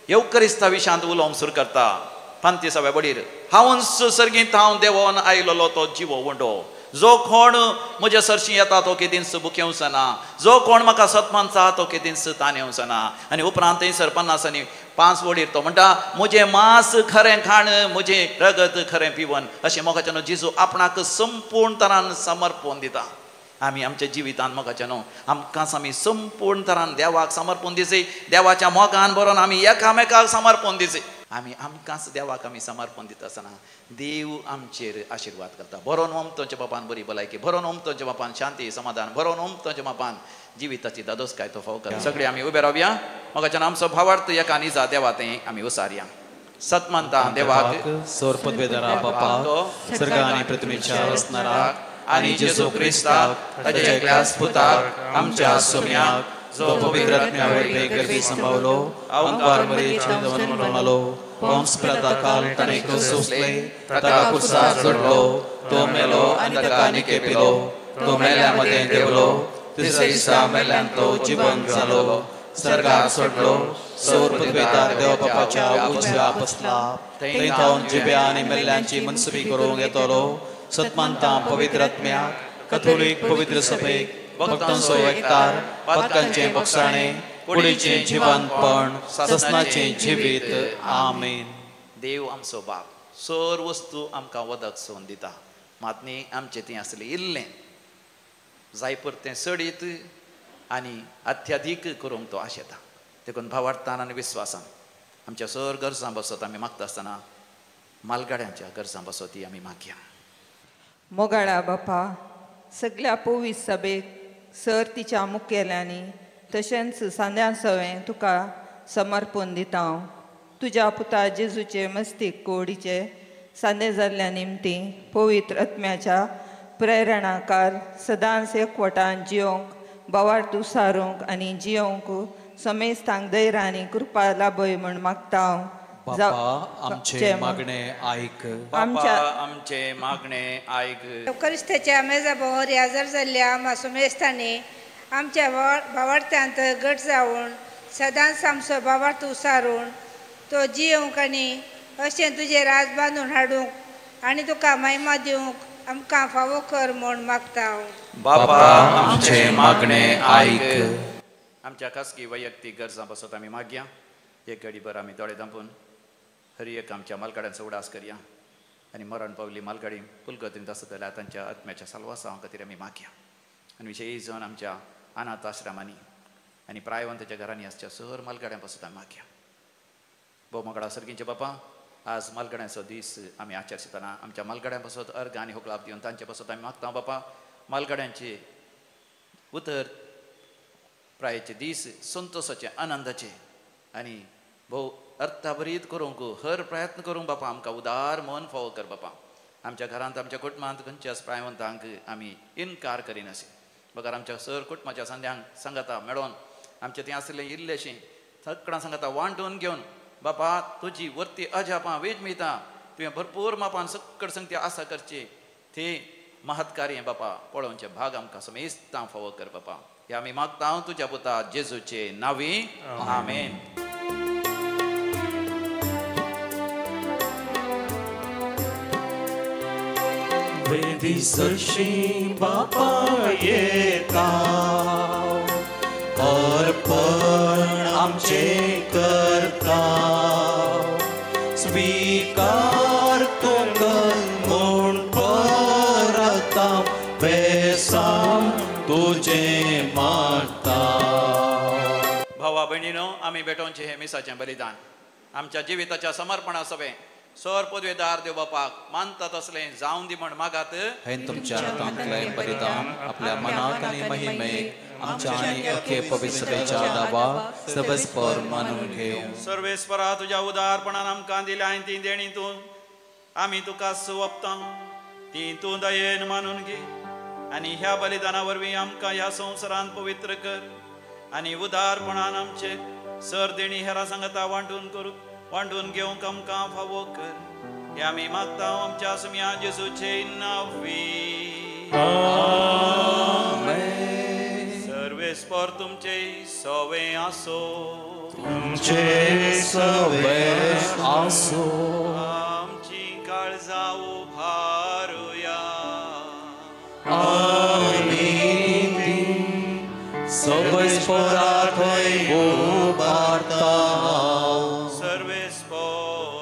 येवकरिस्ता विशांत उलोवंक सुरू करता. 35व्या बडीर, हांवूच सर्गींत हांव देवोन आयलोलो तो जिवो उंडो, जो कोण म्हज्या सरशी येता तो केदींच भुकेवचना, जो कोण म्हाका सतमानता तो केदींच तानेवचना. आनी उपरांत थंयसर 55 वडीर तो म्हणटा, म्हजें मांस खरें खाण, म्हजें रगत खरें पिवन. अशें मोगाच्यानो जेजू आपणाक संपूर्ण तरान समर्पण दिता. आमी आमच्या जिवितान मोगाच्यानो आमकांच आमी संपूर्ण तरान देवाक समर्पण दिसय, देवाच्या मोगान बरोवन आमी एकामेकाक समर्पण दिसय. आमी आमकांच देवाक आमी समर्पण दिता आसतना देव आमचेर आशिर्वाद करता. बरोवन ओमतोच्या बापान बरी भलायकी, बरोवन ओमतोच्या बापान शांती समाधान, बरोवन ओमतोच्या बापान जिविताची दादोसकाय तो फाव करता. सगळे आमी उबे रावया. मोगाच्यान आमचो भावार्थ एका निजा देवा तें आमी उसारया. सतमानता देवाक,
सोर पदवेदारा बापाक, सर्ग आनी पृथ्वीच्या रचणाराक, आनी जेजू क्रिस्ताक ताच्या एकल्याच पुताक आमच्या सोम्याक, जो पवित्र आत्म्या वरवीं गर्भी संभावलो, अंकार मरेचे मरण आलो, पंस पिलाता ताणें क्रूस सोंसलें, ताका कुर्सार चडलो, तो मेलो आनी ताका निकेपिलो, तो मेल्या मदें देंवलो, तिसऱ्या दिसा मेल्यान तो जिवंत जालो, सर्गार सोडलो, सौर पदवेदार देव बापाच्या उजव्या बसला, थंय थावन जिव्या आनी मेल्ल्यांची मनसुबी करूंक येतलो. सतमानता पवित्र आत्म्याक, कथोलीक पवित्र सभेक, भक्तांचो एकतार, पातकांचें बक्षाणें, कुडीचें जिवंतपण, ससनाचें जिवीत. आमेन.
देव आमचो बाप सर वस्तू आमकां वदक सोन दिता, मात न्ही आमचें तें आसलें इल्लें जाय परतें सडीत आनी अत्याधीक करूंक तो आशेता. देखून भावार्थान आनी विस्वासान आमच्या सर गरजां बसत आमी मागता आसतना मालगाड्यांच्या गरजां बसत ती आमी मागया.
मोगाळा बापा, सगळ्या पोवीस सभेक सर तिच्या मुखेल्यांनी तशेंच सांद्या सवें तुका समर्पण दिता. हांव तुज्या पुता जेजूचे मस्तीक कोडीचे सांदे जाल्ल्या निमती पवित्र आत्म्याच्या प्रेरणाकार सदांच एकवटान जियोंक बावार्थ उसारूंक आनी जियोंक समेस्तांक धैर्य आनी कृपा लाभय म्हूण मागता हांव.
आमचे मागणे आयक,
आमचे मागणे आयक.
क्रिस्ताच्या मेजा भोंवर हजर जाल्ल्या आमा सुमेस्तांनी आमच्या भावार्थ्यांत गट जावन सदांच आमचो भावार्थ उसारून तो जियोंक आनी अशें तुजें राज बांदून हाडूंक आनी तुका महिमा दिवंक आमकां फावो कर म्हूण मागता हांव.
बाबा आमचे मागणे आयक. आमच्या खासगी वैयक्तीक गरजां बसत आमी मागया. एक घडीभर आमी दोळे धांपून हर एक आमच्या मालगाड्यांचो उडास करया आनी मरण पावली मालगाडी पुलगतींत आसत जाल्यार तांच्या आत्म्याच्या साल्वासांव खातीर आमी मागया. आनी विशेश जावन आमच्या अनाथ आश्रमांनी आनी प्रायवंताच्या घरांनी आसच्या सर मालगाड्यां पासून आमी मागया. भोव मोगाळा सर्गींचे बापा, आज मालगाड्यांचो दीस आमी आचरितना आमच्या मालगाड्यां पासत अर्घ आनी होकलाप दिवन तांचे पासत आमी मागता. बापा, मालगाड्यांचे उतर प्रायचे दीस संतोषाचे आनंदाचे आनी भोव अर्थाभरीत करूंक हर प्रयत्न करूंक बापा आमकां उदार मन फावो कर. बापा, आमच्या घरांत आमच्या कुटुंबांत खंयच्याच प्रायवंतांक आमी इनकार करिनासे, बगर आमच्या सर कुटुंबाच्या संद्यांक सांगाता मेळोवन आमचें थंय आसलें इल्लेशें सगळ्यां सांगाता वांटून घेवन बापा तुजी वर्ती अजापां वेज मेळटा, तुवें भरपूर मापान सकड संगती आसा करची ती महत्कार्य बापा पळोवचे भाग आमकां समेस्तां फावो कर. बापा, हे आमी मागता तुज्या पुता जेजूचे नांवी. आमेन.
वेदी सरशी बापा येता, अर्पण आमचे करता, स्वीकार तूं कर म्हूण परता, बेसाम तुजें मागता.
भावा भयणीनो, आमी भेटोवचें हें मिसाचें बलिदान आमच्या जिविताच्या समर्पणा सवें सर पदवेदार देव बापाक मानता तसलें जावन दी म्हण मागात.
हें तुमच्या हातांतलें बलिदान आपल्या मनाक आनी महिमेक आमच्या आनी अख्खे पवित्र सभेच्या दावा सबसपर मानून घेवं.
सर्वेस्परा, तुज्या उदारपणान आमकां दिल्या ती देणी तूं आमी तुका सोंपता ती तूं दयेन मानून घे आनी ह्या बलिदाना वरवीं आमकां ह्या संवसारांत पवित्र कर आनी उदारपणान आमचे सर देणी हेरां सांगता वांटून घेवंक आमकां फावो कर. हे आमी मागता आमच्या सुम्या जेजूचे नांवी. सर्वेस्पर तुमचे सवे आसो.
तुमचे सवे आसो.
आमची काळजां उभारुया.
आनी ती सर्वेस्परा थंय उबारता.
सर्वेस्पराक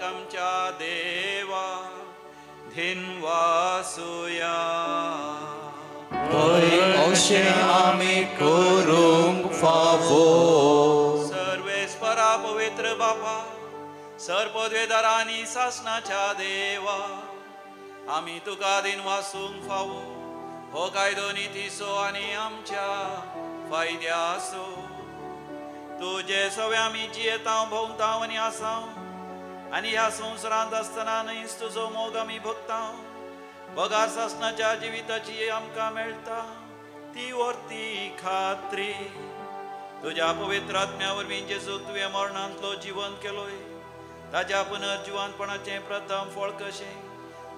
आमच्या देवा धिनवासुया.
पळय अशें आमी करूंक फावो.
सर्वेस्परा पवित्र बापा सर पदवेदारा आनी सासणाच्या देवा आमी तुका दिनवासूंक फावो. हो कायदो नितीचो आनी आमच्या फायद्याचो. तुजे सवे आमी जियेता भोंवता आनी आसाव आनी ह्या संवसारांत आसतना न्हयच तुजो मोग आमी भोगता. बगार सासणाच्या जिविताची आमकां मेळटा ती वर्ती खात्री. तुज्या पवित्र आत्म्या वरवीं जेजूक तुवें मरणांतलो जिवंत केलोय. ताज्या पुनर्जिवंतपणाचें प्रथम फळ कशें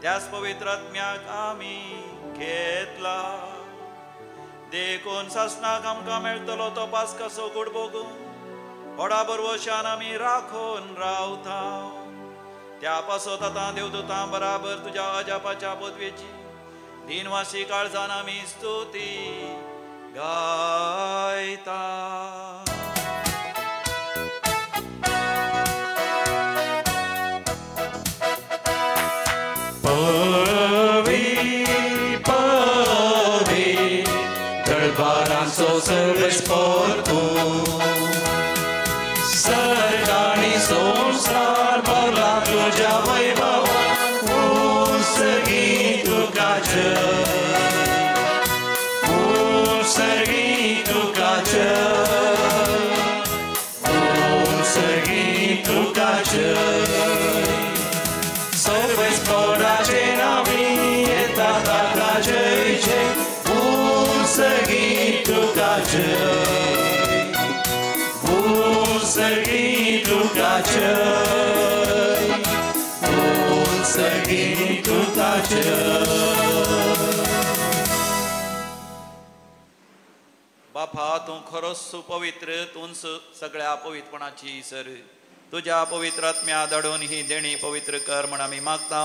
त्याच पवित्र आत्म्याक आमी घेतला. देखून सासणाक आमकां मेळटलो तो पास्काचो गोड भोगून व्हडा बरवशान आमी राखून रावता. त्या पासत आतां देवदूतां बराबर तुज्या अजापाच्या पदवेची दिनवासी काळजान आमी स्तुती गायता.
पवी पवी दरबारांचो सर्वेस्पर तूं. सर्ग आनी संवसार भरला तुज्या वैभवान. उसगी तुका जय, उसगी तुका जय, उसगी तुका जय. सर्वेस्पराचे नांवी येता ताका जय जय. उसगी तुका जय, उसगी तुका जय, उसगी तुका जय.
बापा तूं खरोच सुपवित्र, तूंच सगळ्या पवित्रपणाची सर. तुज्या पवित्र आत्म्या धाडून ही देणी पवित्र कर म्हण आमी मागता.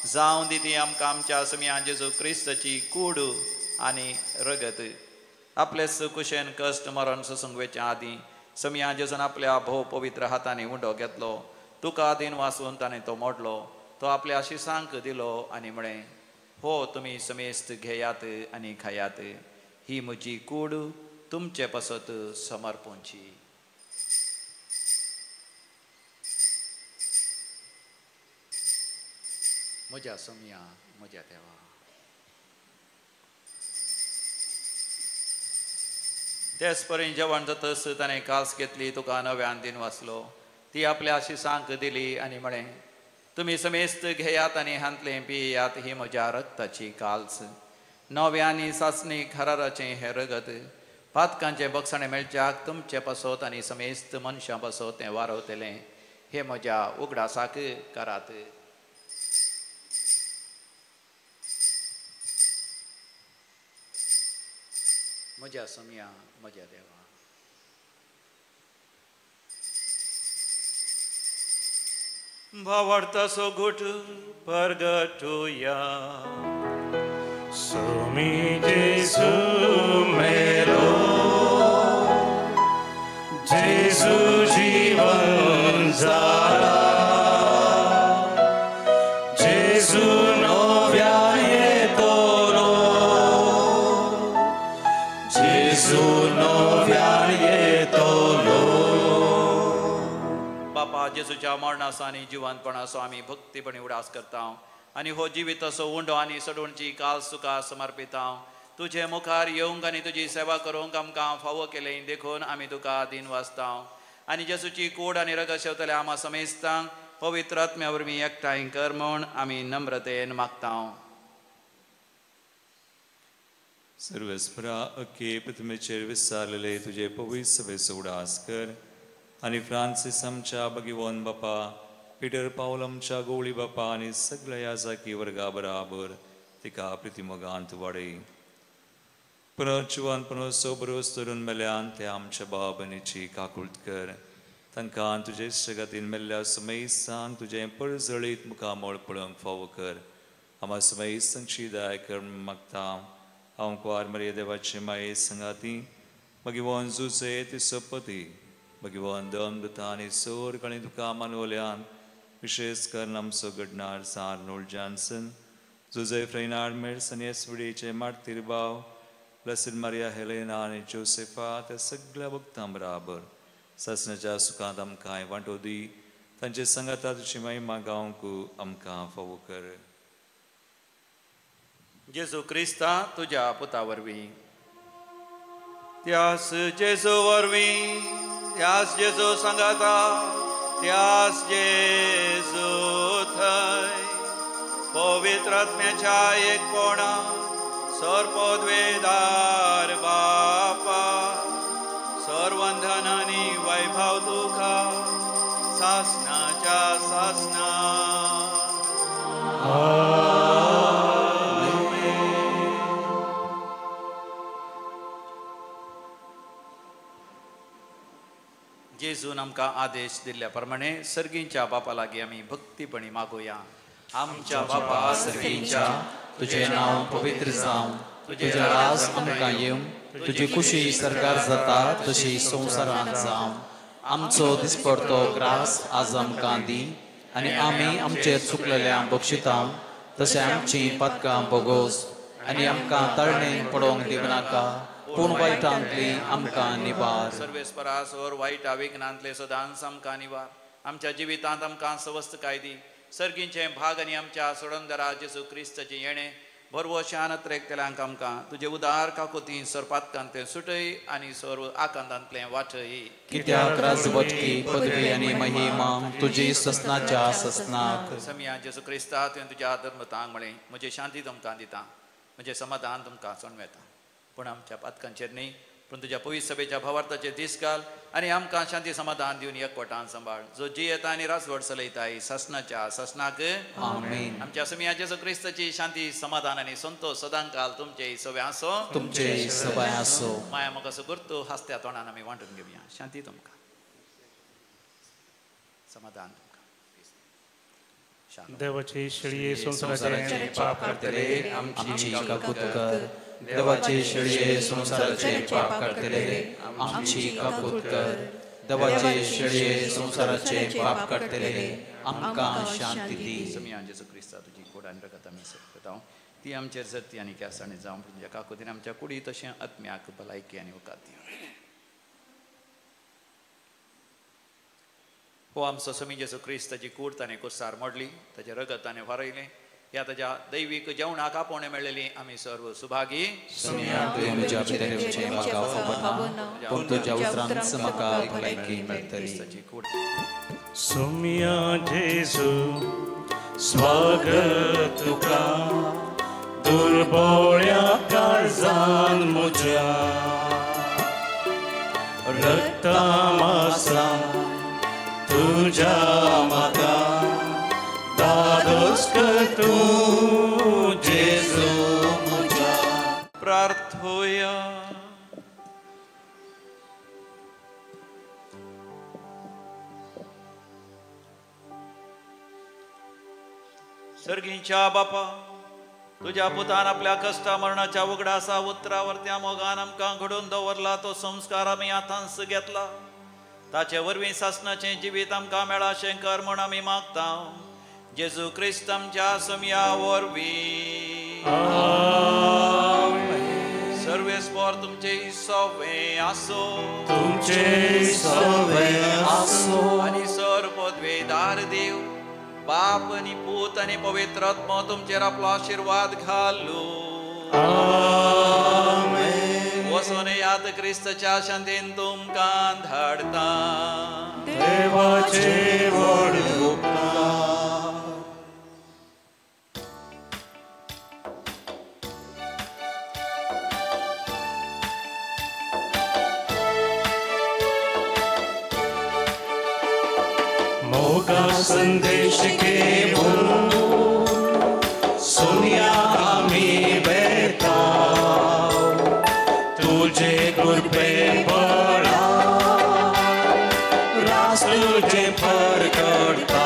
जावं दी ती आमकां आमच्या सुम्या जेजू क्रिस्ताची कूड आनी रगत. आपले कुशेन कश्ट मरण सोसूंक वेच्या आदीं सम्या जेजून आपल्या भोव पवित्र हातांनी उंडो घेतलो. तुका दिन वासून ताणें तो मोडलो. तो आपल्या शिसांक दिलो आनी म्हळें, हो तुमी समेस्त घेयात आनी खायात. ही म्हजी कूड तुमचे पासत समर्पणची. म्हज्या सम्या म्हज्या देवा. तेच परी जेवण जातच ताणें कास घेतली, तुका नव्यान दिन वाचलो. ती आपल्या शिसांक दिली आनी म्हळें, तुमी समेस्त घेयात आनी हांतलें पियात. ही म्हज्या रक्ताची काल्स. नव्या आनी सासणी खराराचें हें रगत पातकांचें बक्षाणें मेळच्याक तुमचे पासत आनी समेस्त मनशां पासत तें वारवतलें. हें म्हज्या उगडासाक करात. म्हज्या सम्या म्हज्या देवा. भावार्थाचो घोट परगटुया.
स्वामी जेजू मेलो, जेजू जीवन जाला, जेजू नव्या येतलो, जेजू नव्या येतलो.
बापा जेजूच्या मरणाचो आनी जिवंतपणाचो आमी भक्तीपणी उडास करता आनी हो जिविताचो उंडो आनी सडवणची काल तुका समर्पिता. तुजे मुखार येवंक आनी तुजी सेवा करूंक आमकां फावो केलें देखून आमी तुका दिन वाचता. आनी जेजूची कूड आनी रगत शेवतल्या आमा समेस्तांक पवित्र आत्म्या वरवीं एकठांय कर म्हूण आमी नम्रतेन मागता.
सर्वेस्परा अखे पृथ्वीचेर विसारलेले तुजे पवित्र सभेचो उडास कर आनी फ्रांसीस आमच्या भगिवन बापा, पिटर पावल आमच्या गोवळी बापा आनी सगळ्या याजाकी वर्गा बराबर तिका प्रितिमोगांत वाडय. पुनर्जिवन पुनर्सो बरोस धरून मेल्यान ते आमच्या भाव भयणीची काकूळत कर. तांकां तुजे जगातीन मेल्ल्या सुमेस्तांक तुजें परजळीत मुखामळ पळोवंक फावो कर. आमा सुमेस्तांची दया कर मागता. हांव कुवार मरिया देवाचे माये संगाती भगिवन जुजे ती सपती भगिवन दमृता आनी सोर काणी तुका मानवल्यान विशेष करून आमचो घडणार आर्नोल्ड जॉन्सन, जुजे फ्रेनार्ड मेर्स आनी एस.वी.डीचे मार्तीर भाव, ब्लेसीड मारिया हेलेना आनी जोसेफा त्या सगळ्या भक्तां बराबर सासणाच्या सुखांत आमकां वांटो दी. तांचे सांगाता तुजी महिमा गावंक आमकां फावो कर.
जेजू क्रिस्ता तुज्या पुता वरवीं, त्यास जेजू वरवीं, त्यास जेजू सांगाता, त्यास जेजू थंय पवित्र आत्म्याच्या एकपणा सर्वपदवेदार बापा सर्वंधन आनी वैभव तुका सासनाच्या सासना. जेजून आमकां आदेश दिल्ल्या प्रमाणे सर्गींच्या बापा लागीं आमी भक्तीपणी मागोया. आमच्या बापा
सर्गींच्या, तुजें नांव पवित्र जावं, तुजें राज आमकां येवं, तुजी खुशी सरकार जाता तशी संवसारांत जावं. आमचो दिसपडतो ग्रास आज आमकां दी आनी आमी आमचेर चुकलेल्यांक बक्षिता तशें आमचीं पातकां बोगोस आनी आमकां ताळणेन पडोवंक दिवनाका, पूण वायटांतली आमकां निवार.
सर्वेस्परा सोर वायट विघ्नांतले सदांच आमकां निवार. आमच्या जिवितांत आमकां सवस्तकाय दी. सर्गींचे भाग आनी आमच्या सोडंदरा जेजू क्रिस्ताचें येणें भरवशान त्रेकतल्यांक आमकां तुजे उदार काकुतीन सर्पातकांतलें सुटय आनी सर्व आकांतांतलें वाटय.
कित्याक राजवटकी पदवी आनी महिमा तुजी ससनाच्या ससनाक.
समिया जेजू क्रिस्ता तुवें तुज्या धर्मतांक म्हळें, म्हजें शांती तुमकां दिता, म्हजें समाधान तुमकां सोडून, पूण आमच्या पातकांचेर न्ही, पूण तुज्या पवित्र सभेच्या भावार्थाचेर दीस घाल आनी आमकां शांती समाधान दिवन एकवटान सांबाळ, जो जियेता आनी राजवट चलयताय सासनाच्या सासनाक.
आमेन.
आमच्या समिया जेजू क्रिस्ताची शांती समाधान आनी संतोष सदांकाल तुमचे सवे आसो,
तुमचे सबाय आसो.
माया म्हाका सुगुर्तू हासत्या तोंडान आमी वांटून घेवया. शांती तुमकां, समाधान तुमकां.
देवाचे शेळये संवसाराचे पाप
काडटले आमची काकूत कर. देवाचे शेळये संवसाराचे पाप काडटले आमची काकूत कर. देवाचे शेळये संवसाराचे पाप काडटले आमकां शांती दी.
समिया जेजू क्रिस्ता तुजी कोड आनी रगत आमी सोदता, ती आमचेर जरती आनी केसाणी जावं, तुज्या काकुतीन आमच्या कुडी तशें आत्म्याक भलायकी आनी वकात दी. हो आमचो समी जेजू क्रिस्त, ताची कूड ताणें कुर्सार मोडली, ताचें रगत ताणें वारयलें. ह्या ताच्या दैवीक जेवणाक आपोवणें मेळ्ळेली आमी सर्व सुभागी.
सोमिया जेजू स्वागत तुका, दुर्बोळ्या काळजान म्हज्या, रक्ता मासा तुझ्या म्हाका दादोस कर तूं जेजू म्हज्या.
प्रार्थोया. सर्गींच्या बापा, तुज्या पुतान आपल्या कश्टा मरणाच्या उगडासा उतरावर त्या मोगान आमकां घडोवन दवरला तो संस्कार आमी आतांच घेतला. ताचे वरवीं सासणाचें जिवीत आमकां मेळा अशें कर म्हूण आमी मागता. जेजू क्रिस्त आमच्या समया वरवीं. सर्वेस्पर तुमचे सवे आसो,
तुमचे सवे आसो.
आनी सर पदवेदार देव बाप आनी पूत आनी पवित्र आत्मो तुमचेर आपलो आशिर्वाद घालू.
आमेन.
वचून याद क्रिस्तच्या शांतीन तुमकां धाडता.
देवाचे व्हड उपकार. मोगा संदेश घेऊन सोनिया आमी वेता तुझे कृपे बळा रास तुझे परगडता.